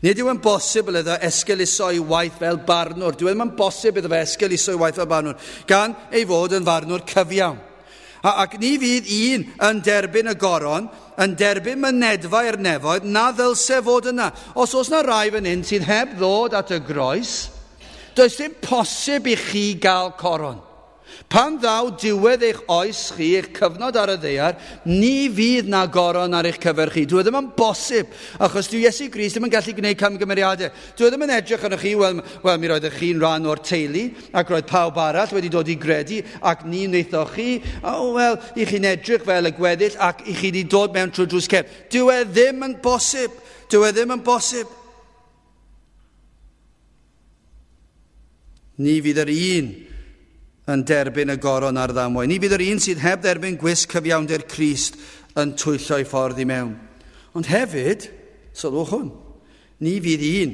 Nid yw yn bosibl iddo esgeuluso ei waith fel barnwr. Dyw e ddim yn bosib iddo fe esgeuluso ei waith fel barnwr, gan ei fod yn farnwr cyfiawn. Ac ni fydd un yn derbyn y goron, yn derbyn mynedfa i'r nefoedd, na ddylse fod yna. Os oes na rai fan hyn sydd heb ddod at y groes, does dim posib i chi gael coron. Pan ddaw diwedd eich oes chi, eich cyfnod ar y ddaear, ni fydd na goron ar eich cyfer chi. Dyw e ddim yn bosib, achos dyw Iesu Grist ddim yn gallu gwneud camgymeriadau. Dyw e ddim yn edrych arnoch chi, wel, mi roeddech chi'n rhan o'r teulu, ac roedd pawb arall wedi dod i gredu, ac ni wnaethoch chi, wel, i chi'n edrych fel y gweddill, ac i chi wedi dod mewn trwy drws cefn. Dyw e ddim yn bosib. Dyw e ddim yn bosib. Ni fydd yr un yn derbyn y goron ar ddamwain. Ni fydd yr un sydd heb dderbyn gwisg cyfiawnder Crist yn twyllo ei ffordd i mewn. Ond hefyd, sylwch hwn, ni fydd un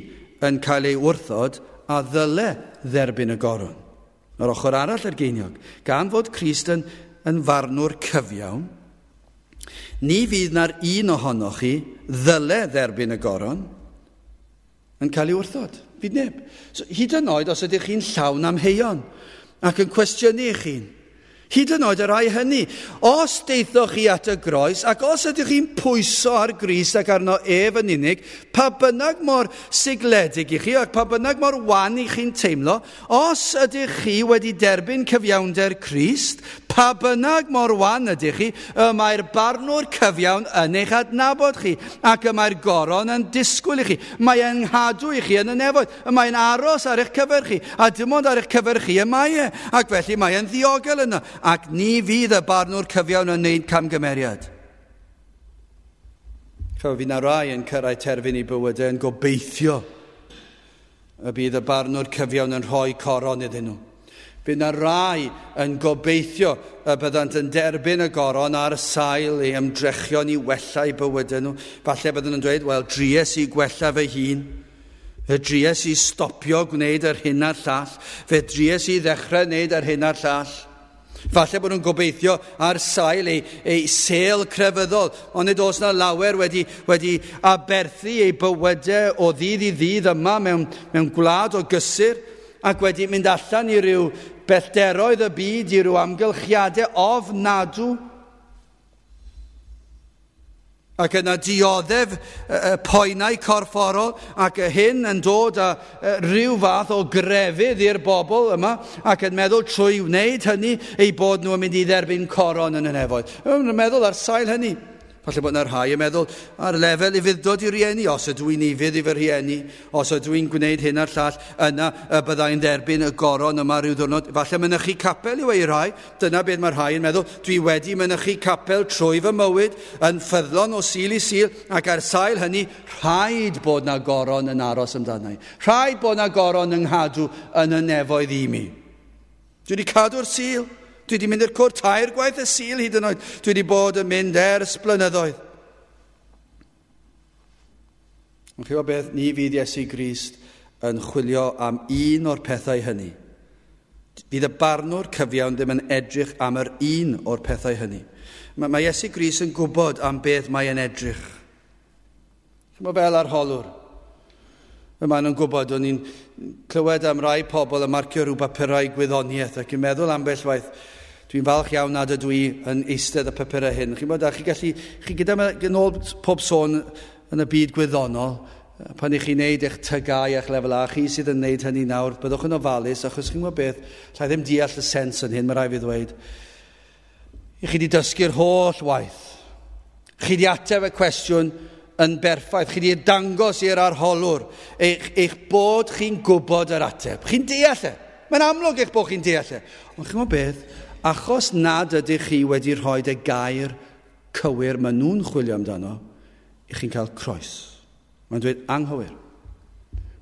yn cael ei wrthod a ddyle dderbyn y goron. Yr ochr arall yr geiniog, gan fod Crist yn farnwr cyfiawn, ni fydd na'r un ohonoch chi ddyle dderbyn y goron yn cael ei wrthod. Fydd neb. So, hyd yn oed os ydych chi'n llawn amheuon ac yn cwestiynu eich hun. Hyd yn oed y rhai hynny. Os deithoch chi at y groes, ac os ydych chi'n pwyso ar Grist ac arno ef yn unig, pa bynnag mor sigledig i chi, ac pa bynnag mor wan i chi'n teimlo, os ydych chi wedi derbyn cyfiawnder Crist, pa bynnag mor wan ydych chi, y mae'r barnwr cyfiawn yn eich adnabod chi, ac y mae'r goron yn disgwyl i chi. Mae e'n nghadw i chi yn y nefoedd, y mae'n aros ar eich cyfer chi, a dim ond ar eich cyfer chi y mae e, ac felly mae e'n ddiogel yno. Ac ni fydd y barnwr cyfiawn yn wneud camgymeriad. Chofio, fydd na rai yn cyrraedd terfyn i bywydau yn gobeithio y bydd y barnwr cyfiawn yn rhoi coron iddyn nhw. Fydd na rai yn gobeithio y byddant yn derbyn y goron ar sail ei ymdrechion i wella eu bywydau nhw. Falle bydden nhw'n dweud, wel, dries i gwella fy hun. Fe dries i stopio gwneud yr hyn a'r llall. Fe dries i ddechrau gwneud yr hyn a'r llall. Falle bod nhw'n gobeithio ar sail ei sêl crefyddol, ond nid oes na lawer wedi aberthu ei bywydau o ddydd i ddydd yma mewn gwlad o gysur ac wedi mynd allan i ryw bellteroedd y byd, i ryw amgylchiadau ofnadw. Ac yna dioddef poenau corfforol, ac hyn yn dod â rhyw fath o grefydd i'r bobl yma, ac yn meddwl trwy wneud hynny eu bod nhw yn mynd i dderbyn coron yn y nefoedd. Yn meddwl ar sail hynny. Falle bod yna rhai yn meddwl ar lefel ufudd-dod i rieni, os ydw i'n ufudd i fy rhieni, os ydw i'n gwneud hyn a'r llall, yna y byddai'n dderbyn y goron yma rhyw ddwrnod. Falle mynychu capel yw ei rhai, dyna beth mae rhai yn meddwl. Dwi wedi mynychu capel trwy fy mywyd, yn ffyddlon o Sul i Sul, ac ar sail hynny, rhaid bod na goron yn aros amdana i. Rhaid bod na goron yng nghadw yn y nefoedd i mi. Dwi wedi cadw'r Sul. Dwi wedi mynd i'r cwr 3 gwaith y Sul hyd yn oed. Dwi wedi bod yn mynd ers blynyddoedd. Ond chi'n gwybod beth? Ni fydd Iesu Grist yn chwilio am un o'r pethau hynny. Fydd y barnwr cyfiawn ddim yn edrych am yr un o'r pethau hynny. Mae Iesu Grist yn gwybod am beth mae e'n edrych. Chi'n gwybod, fel arholwr, maen nhw'n gwybod, o'n i'n clywed am rai pobl yn marcio rhyw bapurau gwyddoniaeth ac yn meddwl ambell waith, dwi'n falch iawn nad ydw i yn eistedd y papurau hyn. Chi'n gwybod, a chi gallu, chi gyda yn ôl pob sôn yn y byd gwyddonol, pan i chi'n neud eich TGAU a'ch lefel A, chi sydd yn neud hynny nawr, byddwch yn ofalus, achos chi'n gwybod beth, llai ddim deall y sens yn hyn, mae rhaid fi ddweud. I chi wedi dysgu'r holl waith. Chi wedi ateb y cwestiwn yn berffaith. Chi wedi dangos i'r arholwr eich bod chi'n gwybod yr ateb. Chi'n deall e. Mae'n amlwg eich bod chi'n deall e. Ond chi'n gwybod beth? Achos nad ydych chi wedi rhoi y gair cywir maen nhw'n chwilio amdano, i chi'n cael croes. Mae'n dweud anghywir.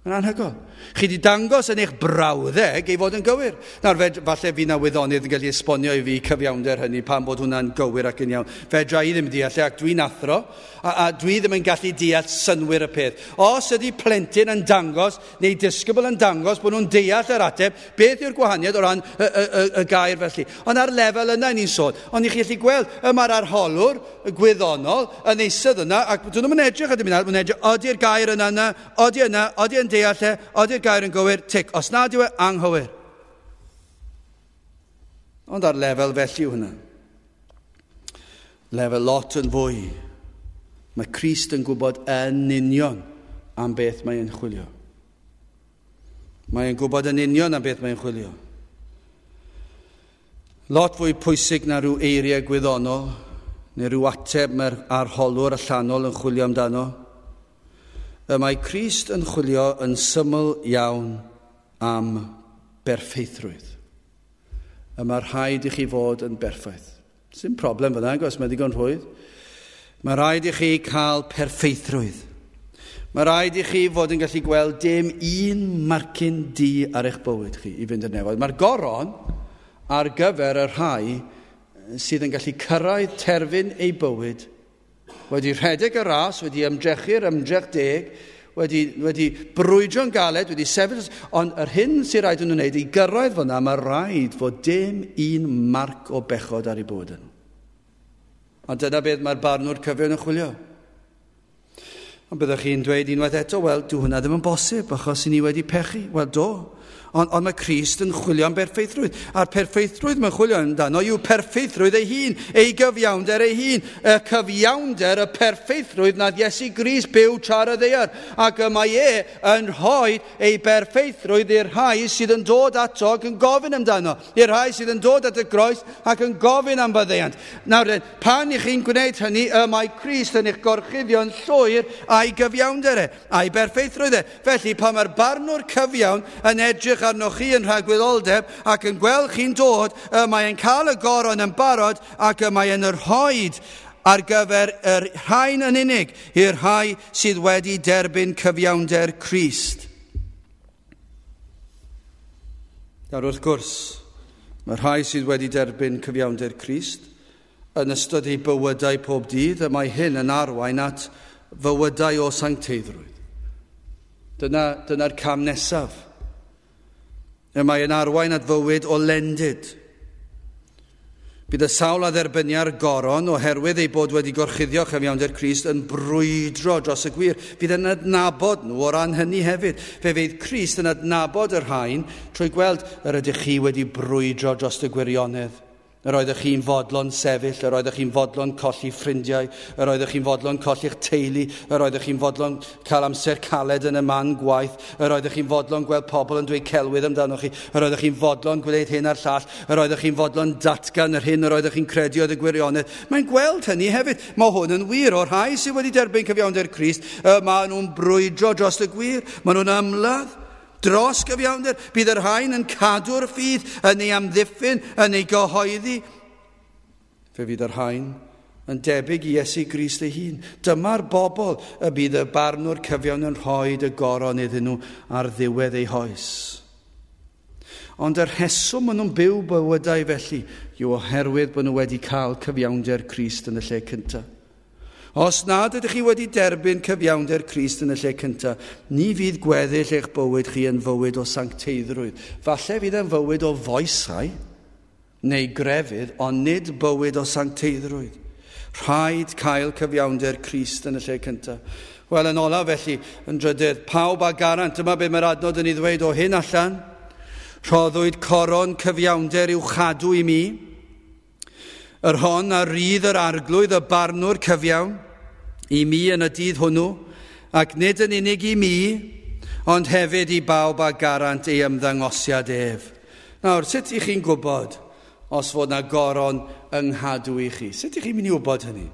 Mae'n anhygoel. Chi wedi dangos yn eich brawddeg ei fod yn gywir. Nawr, falle fi na wyddonydd yn gallu esbonio i fi cyfiawnder hynny, pam bod hwnna'n gywir ac yn iawn. Fedra i ddim deall e, ac dwi'n athro, a dwi ddim yn gallu deall synnwyr y peth. Os ydy plentyn yn dangos, neu disgybl yn dangos bod nhw'n deall yr ateb, beth yw'r gwahaniaeth o ran y gair felly? Ond ar lefel yna ni'n sôn. Ond i chi allu gweld, y mae'r arholwr y gwyddonol yn eistedd yna, ac dyn nhw'n edrych ar dim un arall, maen nhw'n edrych, ydy'r gair yna yna, ydy yna, ydy yn deall e, ydy'r gair yn gywir, tic. Os nad yw e, anghywir. Ond ar lefel felly yw hwnna. Lefel lot yn fwy. Mae Crist yn gwybod yn union am beth mae'n chwilio. Mae'n gwybod yn union am beth mae'n chwilio. Lot fwy pwysig na rhyw eiriau gwyddonol, neu rhyw ateb mae'r arholwr allanol yn chwilio amdano. Y mae Crist yn chwilio yn syml iawn am berffeithrwydd. Y mae rhaid i chi fod yn berffaith. Sdim problem fyna, agos, mae ddigon rhwydd. Mae rhaid i chi cael perffeithrwydd. Mae rhaid i chi fod yn gallu gweld dim un marcyn du ar eich bywyd chi i fynd i'r nefoedd. Mae'r goron ar gyfer y rhai sydd yn gallu cyrraedd terfyn eu bywyd, wedi rhedeg y ras, wedi ymdrechu'r ymdrech deg, wedi brwydro'n galed, wedi sefyll, ond yr hyn sy'n rhaid nhw'n wneud i gyrraedd fyna, mae rhaid fod dim un marc o bechod ar eu bywyd nhw. Ond dyna beth mae'r barnwr cyfiawn yn chwilio. Ond byddwch chi'n dweud unwaith eto, wel, dyw hwnna ddim yn bosib, achos i ni wedi pechu. Wel, do. Ond mae Crist yn chwilio am berffeithrwydd. A'r perffeithrwydd mae'n chwilio amdano yw perffeithrwydd ei hun, ei gyfiawnder ei hun. Y cyfiawnder, y perffeithrwydd nad Iesu Grist byw tra ar y ddaear. Ac y mae e yn rhoi ei berffeithrwydd i'r rhai sydd yn dod ato ac yn gofyn amdano. I'r rhai sydd yn dod at y groes ac yn gofyn am faddeuant. Nawr, pan i chi'n gwneud hynny, y mae Crist yn eich gorchuddio'n llwyr a'i gyfiawnder e, a'i berffeithrwydd e. Felly, pan mae'r barnwr cyfiawn yn edrych arnoch chi yn rhagwyddoldeb ac yn gweld chi'n dod, y mae e'n cael y goron yn barod ac y mae e'n rhoid ar gyfer yr rhain yn unig i'r rhai sydd wedi derbyn cyfiawnder Crist. Nawr wrth gwrs, mae rhai sydd wedi derbyn cyfiawnder Crist yn ystod eu bywydau pob dydd, y mae hyn yn arwain at fywydau o sancteiddrwydd. Dyna'r cam nesaf. Y mae yn arwain at fywyd o lendid. Bydd y sawl a dderbynia'r goron oherwydd ei bod wedi gorchuddio chyfiawnder Crist yn brwydro dros y gwir. Fydd yn adnabod nhw o ran hynny hefyd. Fe fydd Crist yn adnabod y rhain trwy gweld yr ydych chi wedi brwydro dros y gwirionedd. Yr oeddech chi'n fodlon sefyll, yr oeddech chi'n fodlon colli ffrindiau, yr oeddech chi'n fodlon colli'ch teulu, yr oeddech chi'n fodlon cael amser caled yn y man gwaith, yr oeddech chi'n fodlon gweld pobl yn dweud celwydd amdanoch chi, yr oeddech chi'n fodlon gwneud hyn a'r llall, yr oeddech chi'n fodlon datgan yr hyn yr oeddech chi'n credu oedd y gwirionedd. Mae'n gweld hynny hefyd. Mae hwn yn wir. O'r rhai sydd wedi derbyn cyfiawnder Crist, maen nhw'n brwydro dros y gwir, maen nhw'n ymladd dros gyfiawnder. Bydd yr rhain yn cadw'r ffydd, yn ei amddiffyn, yn ei gyhoeddi. Fe fydd yr rhain yn debyg i Iesu Grist ei hun. Dyma'r bobl y bydd y barnwr cyfiawn yn rhoi y goron iddyn nhw ar ddiwedd eu hoes. Ond y rheswm maen nhw'n byw bywydau felly yw oherwydd bod nhw wedi cael cyfiawnder Crist yn y lle cyntaf. Os nad ydych chi wedi derbyn cyfiawnder Crist yn y lle cyntaf, ni fydd gweddill eich bywyd chi yn fywyd o sancteiddrwydd. Falle fydd yn fywyd o foesau neu grefydd, ond nid bywyd o sancteiddrwydd. Rhaid cael cyfiawnder Crist yn y lle cyntaf. Wel, yn olaf felly, yn drydydd, pawb a garant, dyma be mae'r adnod yn ei ddweud o hyn allan. Rhoddwyd coron cyfiawnder i'w chadw i mi. Yr hon a rydd yr arglwydd y barnwr cyfiawn i mi yn y dydd hwnnw, ac nid yn unig i mi, ond hefyd i bawb a garant ei ymddangosiad ef. Nawr, sut ych chi'n gwybod os fod na goron yng nghadw i chi? Sut ych chi'n mynd i wybod hynny?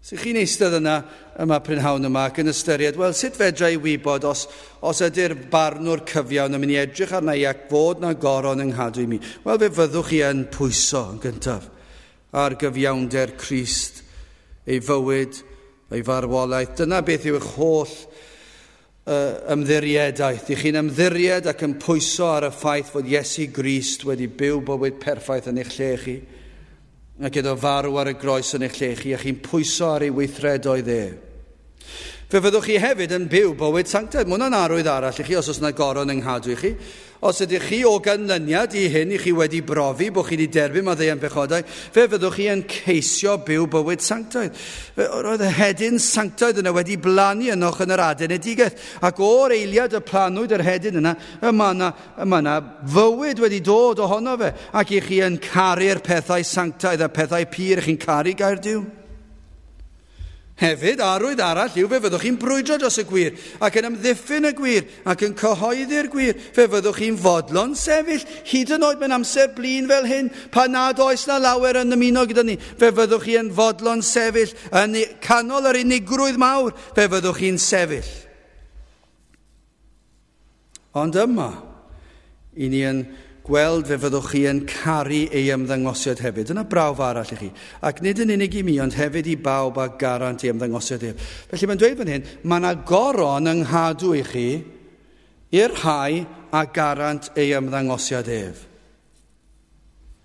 Sut chi'n eistedd yna yma prynhawn yma ac yn ystyried, wel, sut fedra i wybod os ydy'r barnwr cyfiawn yn mynd i edrych arna i ac fod na goron yng nghadw i mi? Wel, fe fyddwch chi yn pwyso yn gyntaf ar gyfiawnder Crist, ei fywyd, ei farwolaeth. Dyna beth yw eich holl ymddiriedaeth. I chi'n ymddiried ac yn pwyso ar y ffaith fod Iesu Grist wedi byw bywyd perffaith yn eich lle chi, ac iddo farw ar y groes yn eich lle chi, a chi'n pwyso ar ei weithredoedd e. Fe fyddwch chi hefyd yn byw bywyd sanctaidd. Mae hwnna'n arwydd arall i chi os oes yna goron yng nghadw i chi. Os ydych chi o ganlyniad i hyn, i chi wedi brofi bod chi wedi derbyn maddeuant pechodau, fe fyddwch chi yn ceisio byw bywyd sanctaidd. Roedd y hedyn sanctaidd yna wedi blannu ynoch yn yr adenedigaeth, ac o'r eiliad y planwyd yr hedyn yna, y mae yna fywyd wedi dod ohono fe, ac i chi yn caru'r pethau sanctaidd a pethau pur, i chi'n caru gair Duw. Hefyd, arwydd arall yw fe fyddwch chi'n brwydro dros y gwir, ac yn amddiffyn y gwir, ac yn cyhoeddi'r gwir. Fe fyddwch chi'n fodlon sefyll, hyd yn oed mewn amser blin fel hyn, pan nad oes na lawer yn ymuno gyda ni. Fe fyddwch chi yn fodlon sefyll, yn canol yr unigrwydd mawr, fe fyddwch chi'n sefyll. Ond yma, i ni yn gweld fe fyddwch chi yn caru ei ymddangosiad hefyd. Dyna brawf arall i chi. Ac nid yn unig i mi, ond hefyd i bawb a garant ei ymddangosiad ef. Felly mae'n dweud fan hyn, mae yna goron yng nghadw i chi i'r rhai a garant ei ymddangosiad ef.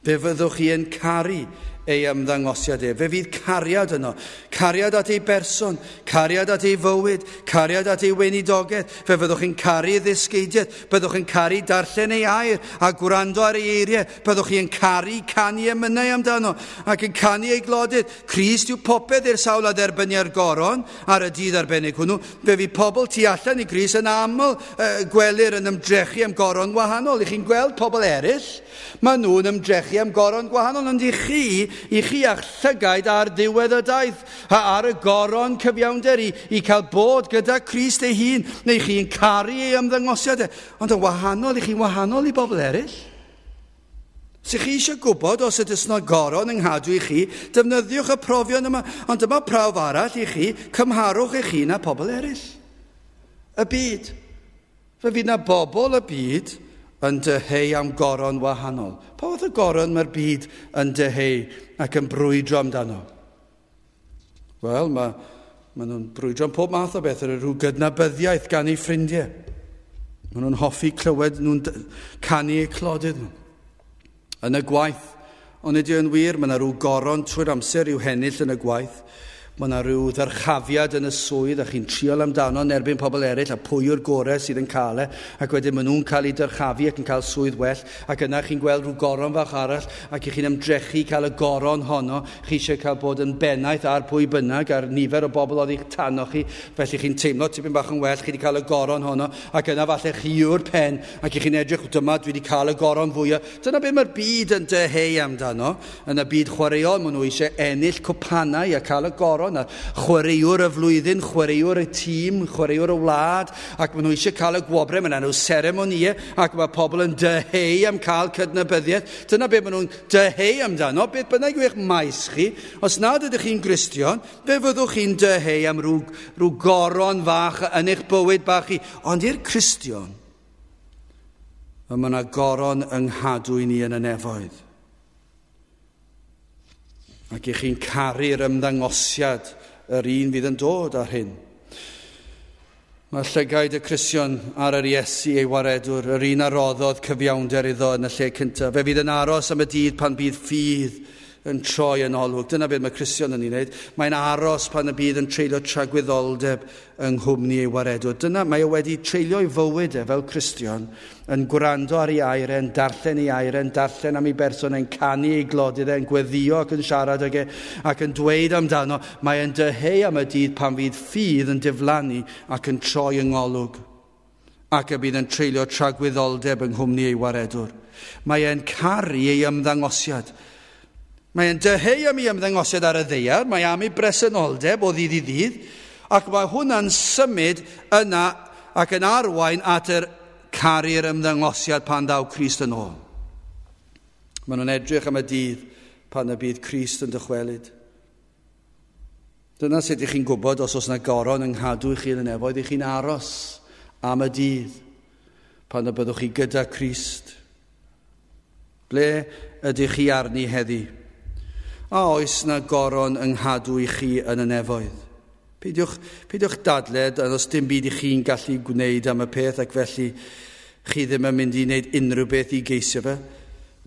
Fe fyddwch chi yn caru ei ymddangosiad ef. Fe fydd cariad yno. Cariad at ei berson, cariad at ei fywyd, cariad at ei weinidogaeth. Fe fyddwch chi'n caru ei ddysgeidiaeth, byddwch chi'n caru darllen ei air a gwrando ar ei eiriau. Byddwch chi'n caru canu emynau amdano ac yn canu ei glodydd. Crist yw popeth i'r sawl a dderbynia'r goron ar y dydd arbennig hwnnw. Fe fydd pobl tu allan i Grist yn aml gwelir yn ymdrechu am goron wahanol. I chi'n gweld pobl eraill, maen nhw'n ymdrechu am goron gwahanol, ond i chi a'ch llygaid ar ddiwedd y daith, a ar y goron cyfiawnder i cael bod gyda Crist ei hun, neu chi'n caru ei ymddangosiad e. Ond yn wahanol, i chi'n wahanol i bobl eraill. Os ych chi eisiau gwybod os ydys yna goron yng nghadw i chi, defnyddiwch y profion yma, ond dyma prawf arall i chi, cymharwch eich hun â pobl eraill. Y byd. Fe fydd na bobl y byd yn dyheu am goron wahanol. Pa fath o goron mae'r byd yn dyheu ac yn brwydro amdano? Wel, mae nhw'n brwydro am pob math o beth, yr rhyw gydnabyddiaeth gan eu ffrindiau. Maen nhw'n hoffi clywed nhw'n canu eu clodydd nhw. Yn y gwaith, ond ydy yn wir, mae yna rhyw goron trwy'r amser i'w hennill yn y gwaith. Mae yna rhyw ddyrchafiad yn y swydd a chi'n trial amdano yn erbyn pobl eraill a pwy yw'r gorau sydd yn cael e, ac wedyn maen nhw'n cael eu dyrchafu ac yn cael swydd well, ac yna chi'n gweld rhyw goron fach arall ac chi'n ymdrechu cael y goron honno, chi eisiau cael bod yn bennaeth ar pwy bynnag, ar nifer o bobl oedd eich tano chi, felly chi'n teimlo tipyn bach yn well, chi wedi cael y goron honno, ac yna falle chi yw'r pen, ac chi'n edrych, dyma dwi wedi cael y goron fwyaf. Dyna beth mae'r byd yn dyheu amdano. Yn y byd chwaraeon, maen nhw eisiau ennill cwpanau a cael y goron, a chwaraewr y flwyddyn, chwaraewr y tîm, chwaraewr y wlad, ac maen nhw eisiau cael y gwobrau, maen nhw seremonïau, ac mae pobl yn dyheu am cael cydnabyddiaeth. Dyna beth maen nhw'n dyheu amdano, beth bynnag yw eich maes chi. Os nad ydych chi'n Gristion, fe fyddwch chi'n dyheu am rhyw goron fach yn eich bywyd bach chi. Ond i'r Cristion, mae yna goron yng nghadw i ni yn y nefoedd. Ac i chi'n caru'r ymddangosiad yr un fydd yn dod ar hyn. Mae llygaid y Cristion ar yr Iesu ei waredwr, yr un a roddodd cyfiawnder iddo yn y lle cyntaf. Fe fydd yn aros am y dydd pan bydd ffydd yn troi yn olwg. Dyna beth mae Cristion yn ei wneud. Mae'n aros pan y bydd yn treulio tragwyddoldeb yng nghwmni ei waredwr. Dyna, mae o wedi treulio ei fywyd e fel Cristion yn gwrando ar ei air, yn darllen ei air, yn darllen am ei berson, yn canu ei glodydd, yn gweddio ac yn siarad ag e, ac yn dweud amdano. Mae'n dyheu am y dydd pan fydd ffydd yn diflannu ac yn troi yng ngolwg, ac y bydd yn treulio tragwyddoldeb yng nghwmni ei waredwr. Mae e'n caru ei ymddangosiad. Mae e'n dyheu am ei ymddangosiad ar y ddaear, mae am ei bresenoldeb o ddydd i ddydd, ac mae hwnna'n symud yna ac yn arwain at yr caru'r ymddangosiad pan ddaw Crist yn ôl. Maen nhw'n edrych am y dydd pan y bydd Crist yn dychwelyd. Dyna sut ych chi'n gwybod os oes yna goron yng nghadw i chi yn y nefoedd, ych chi'n aros am y dydd pan y byddwch chi gyda Crist. Ble ydych chi arni heddi? A oes na goron yng nghadw i chi yn y nefoedd? Peidiwch dadled, os dim byd i chi'n gallu gwneud am y peth, ac felly chi ddim yn mynd i wneud unrhyw beth i geisio fe.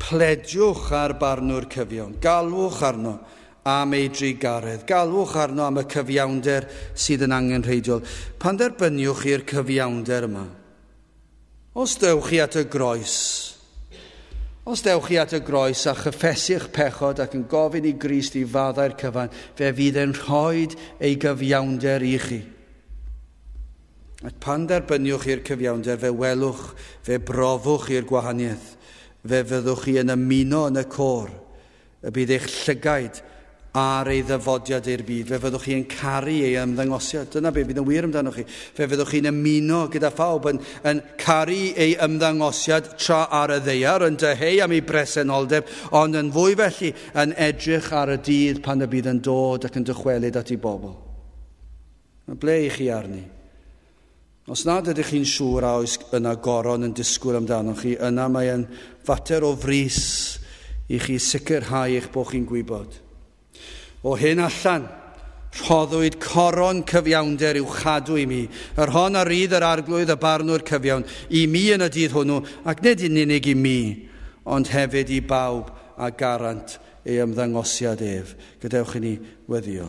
Plediwch ar barnwr cyfiawn, galwch arno am ei drugaredd, galwch arno am y cyfiawnder sydd yn angenrheidiol. Pan derbyniwch i'r cyfiawnder yma, os dewch chi at y groes, os dewch chi at y groes a chyffesu'ch pechod ac yn gofyn i Grist i faddau'r cyfan, fe fydd e'n rhoi ei gyfiawnder i chi. Ac pan derbyniwch i'r cyfiawnder, fe welwch, fe brofwch i'r gwahaniaeth, fe fyddwch chi yn ymuno yn y côr, y bydd eich llygaid ar ei ddyfodiad i'r byd. Fe fyddwch chi'n caru ei ymddangosiad. Dyna beth fydd yn wir amdano chi. Fe fyddwch chi'n ymuno gyda phawb yn caru ei ymddangosiad tra ar y ddaear, yn dyheu am ei bresenoldeb, ond yn fwy felly yn edrych ar y dydd pan y bydd yn dod ac yn dychwelyd at ei bobl. Ble i chi arni? Os nad ydych chi'n siŵr a oes yna goron yn disgwyl amdano chi, yna mae'n fater o frys i chi sicrhau eich bod chi'n gwybod. O hyn allan, rhoddwyd coron cyfiawnder i'w chadw i mi, yr hon a rydd yr arglwydd y barnwr cyfiawn, i mi yn y dydd hwnnw, ac nid yn unig i mi, ond hefyd i bawb a garant ei ymddangosiad ef. Gadewch i ni weddio.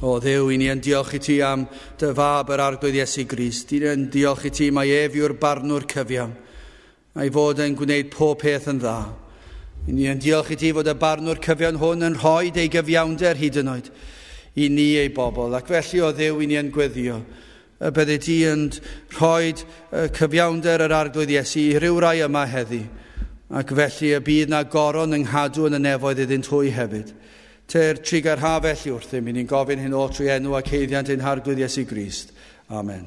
O Dduw, i ni yn diolch i ti am dy fab yr arglwydd Iesu Grist. I ni yn diolch i ti mai ef yw'r barnwr cyfiawn, a'i fod yn gwneud pob peth yn dda. I ni yn diolch i ti fod y barnwr cyfiawn hwn yn rhoi ei gyfiawnder hyd yn oed i ni ei bobl. Ac felly o Dduw, i ni yn gweddio y byddi ti yn rhoi cyfiawnder yr arglwydd Iesu i ryw rai yma heddi. Ac felly y bydd na goron yng nghadw yn y nefoedd iddynt hwy hefyd. Ty'r trugarha felly wrthym, i ni'n gofyn hyn oll trwy enw ac haeddiant ein harglwydd Iesu Grist. Amen.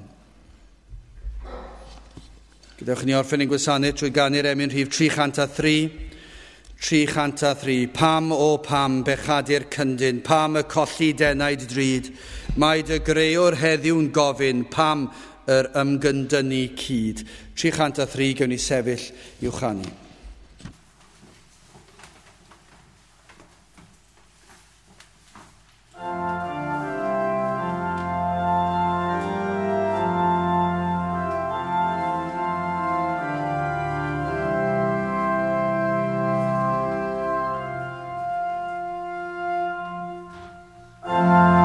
Gadewch i ni orffen ein gwasanaeth trwy ganu'r emyn rhif 303. 303. Pam o pam bechadu'r cyndyn, pam y colli denaid drud, mae dy greuwr heddiw'n gofyn, pam yr ymgyndynnu cyd. 303, gewn ni sefyll i'w chanu. Thank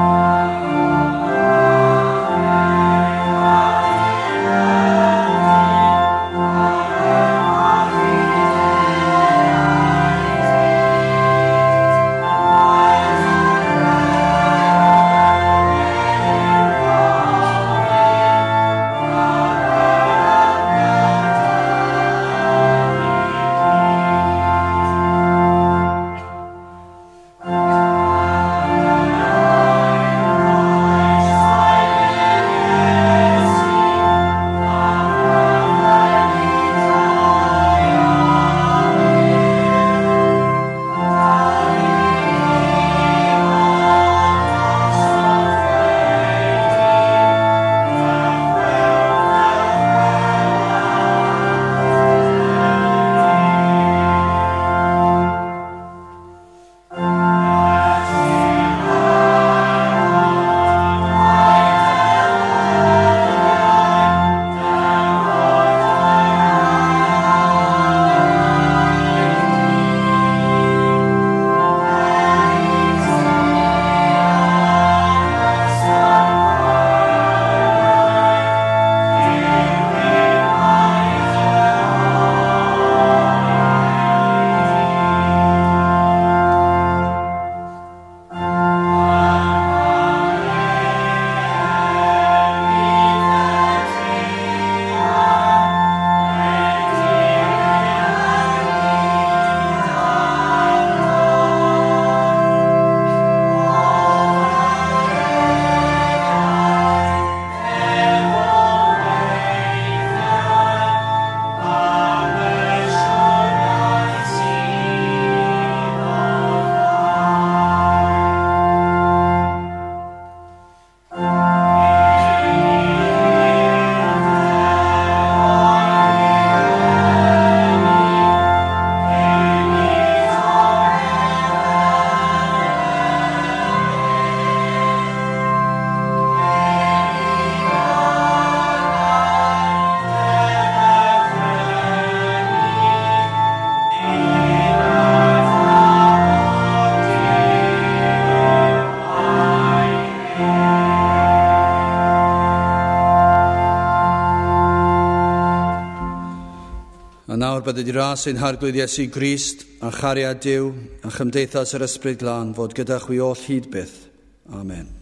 Rhoddid i ras ein harglwydd Iesu Grist a chariad Duw a chymdeithas yr Ysbryd Glân fod gyda chwi oll hyd byth. Amen.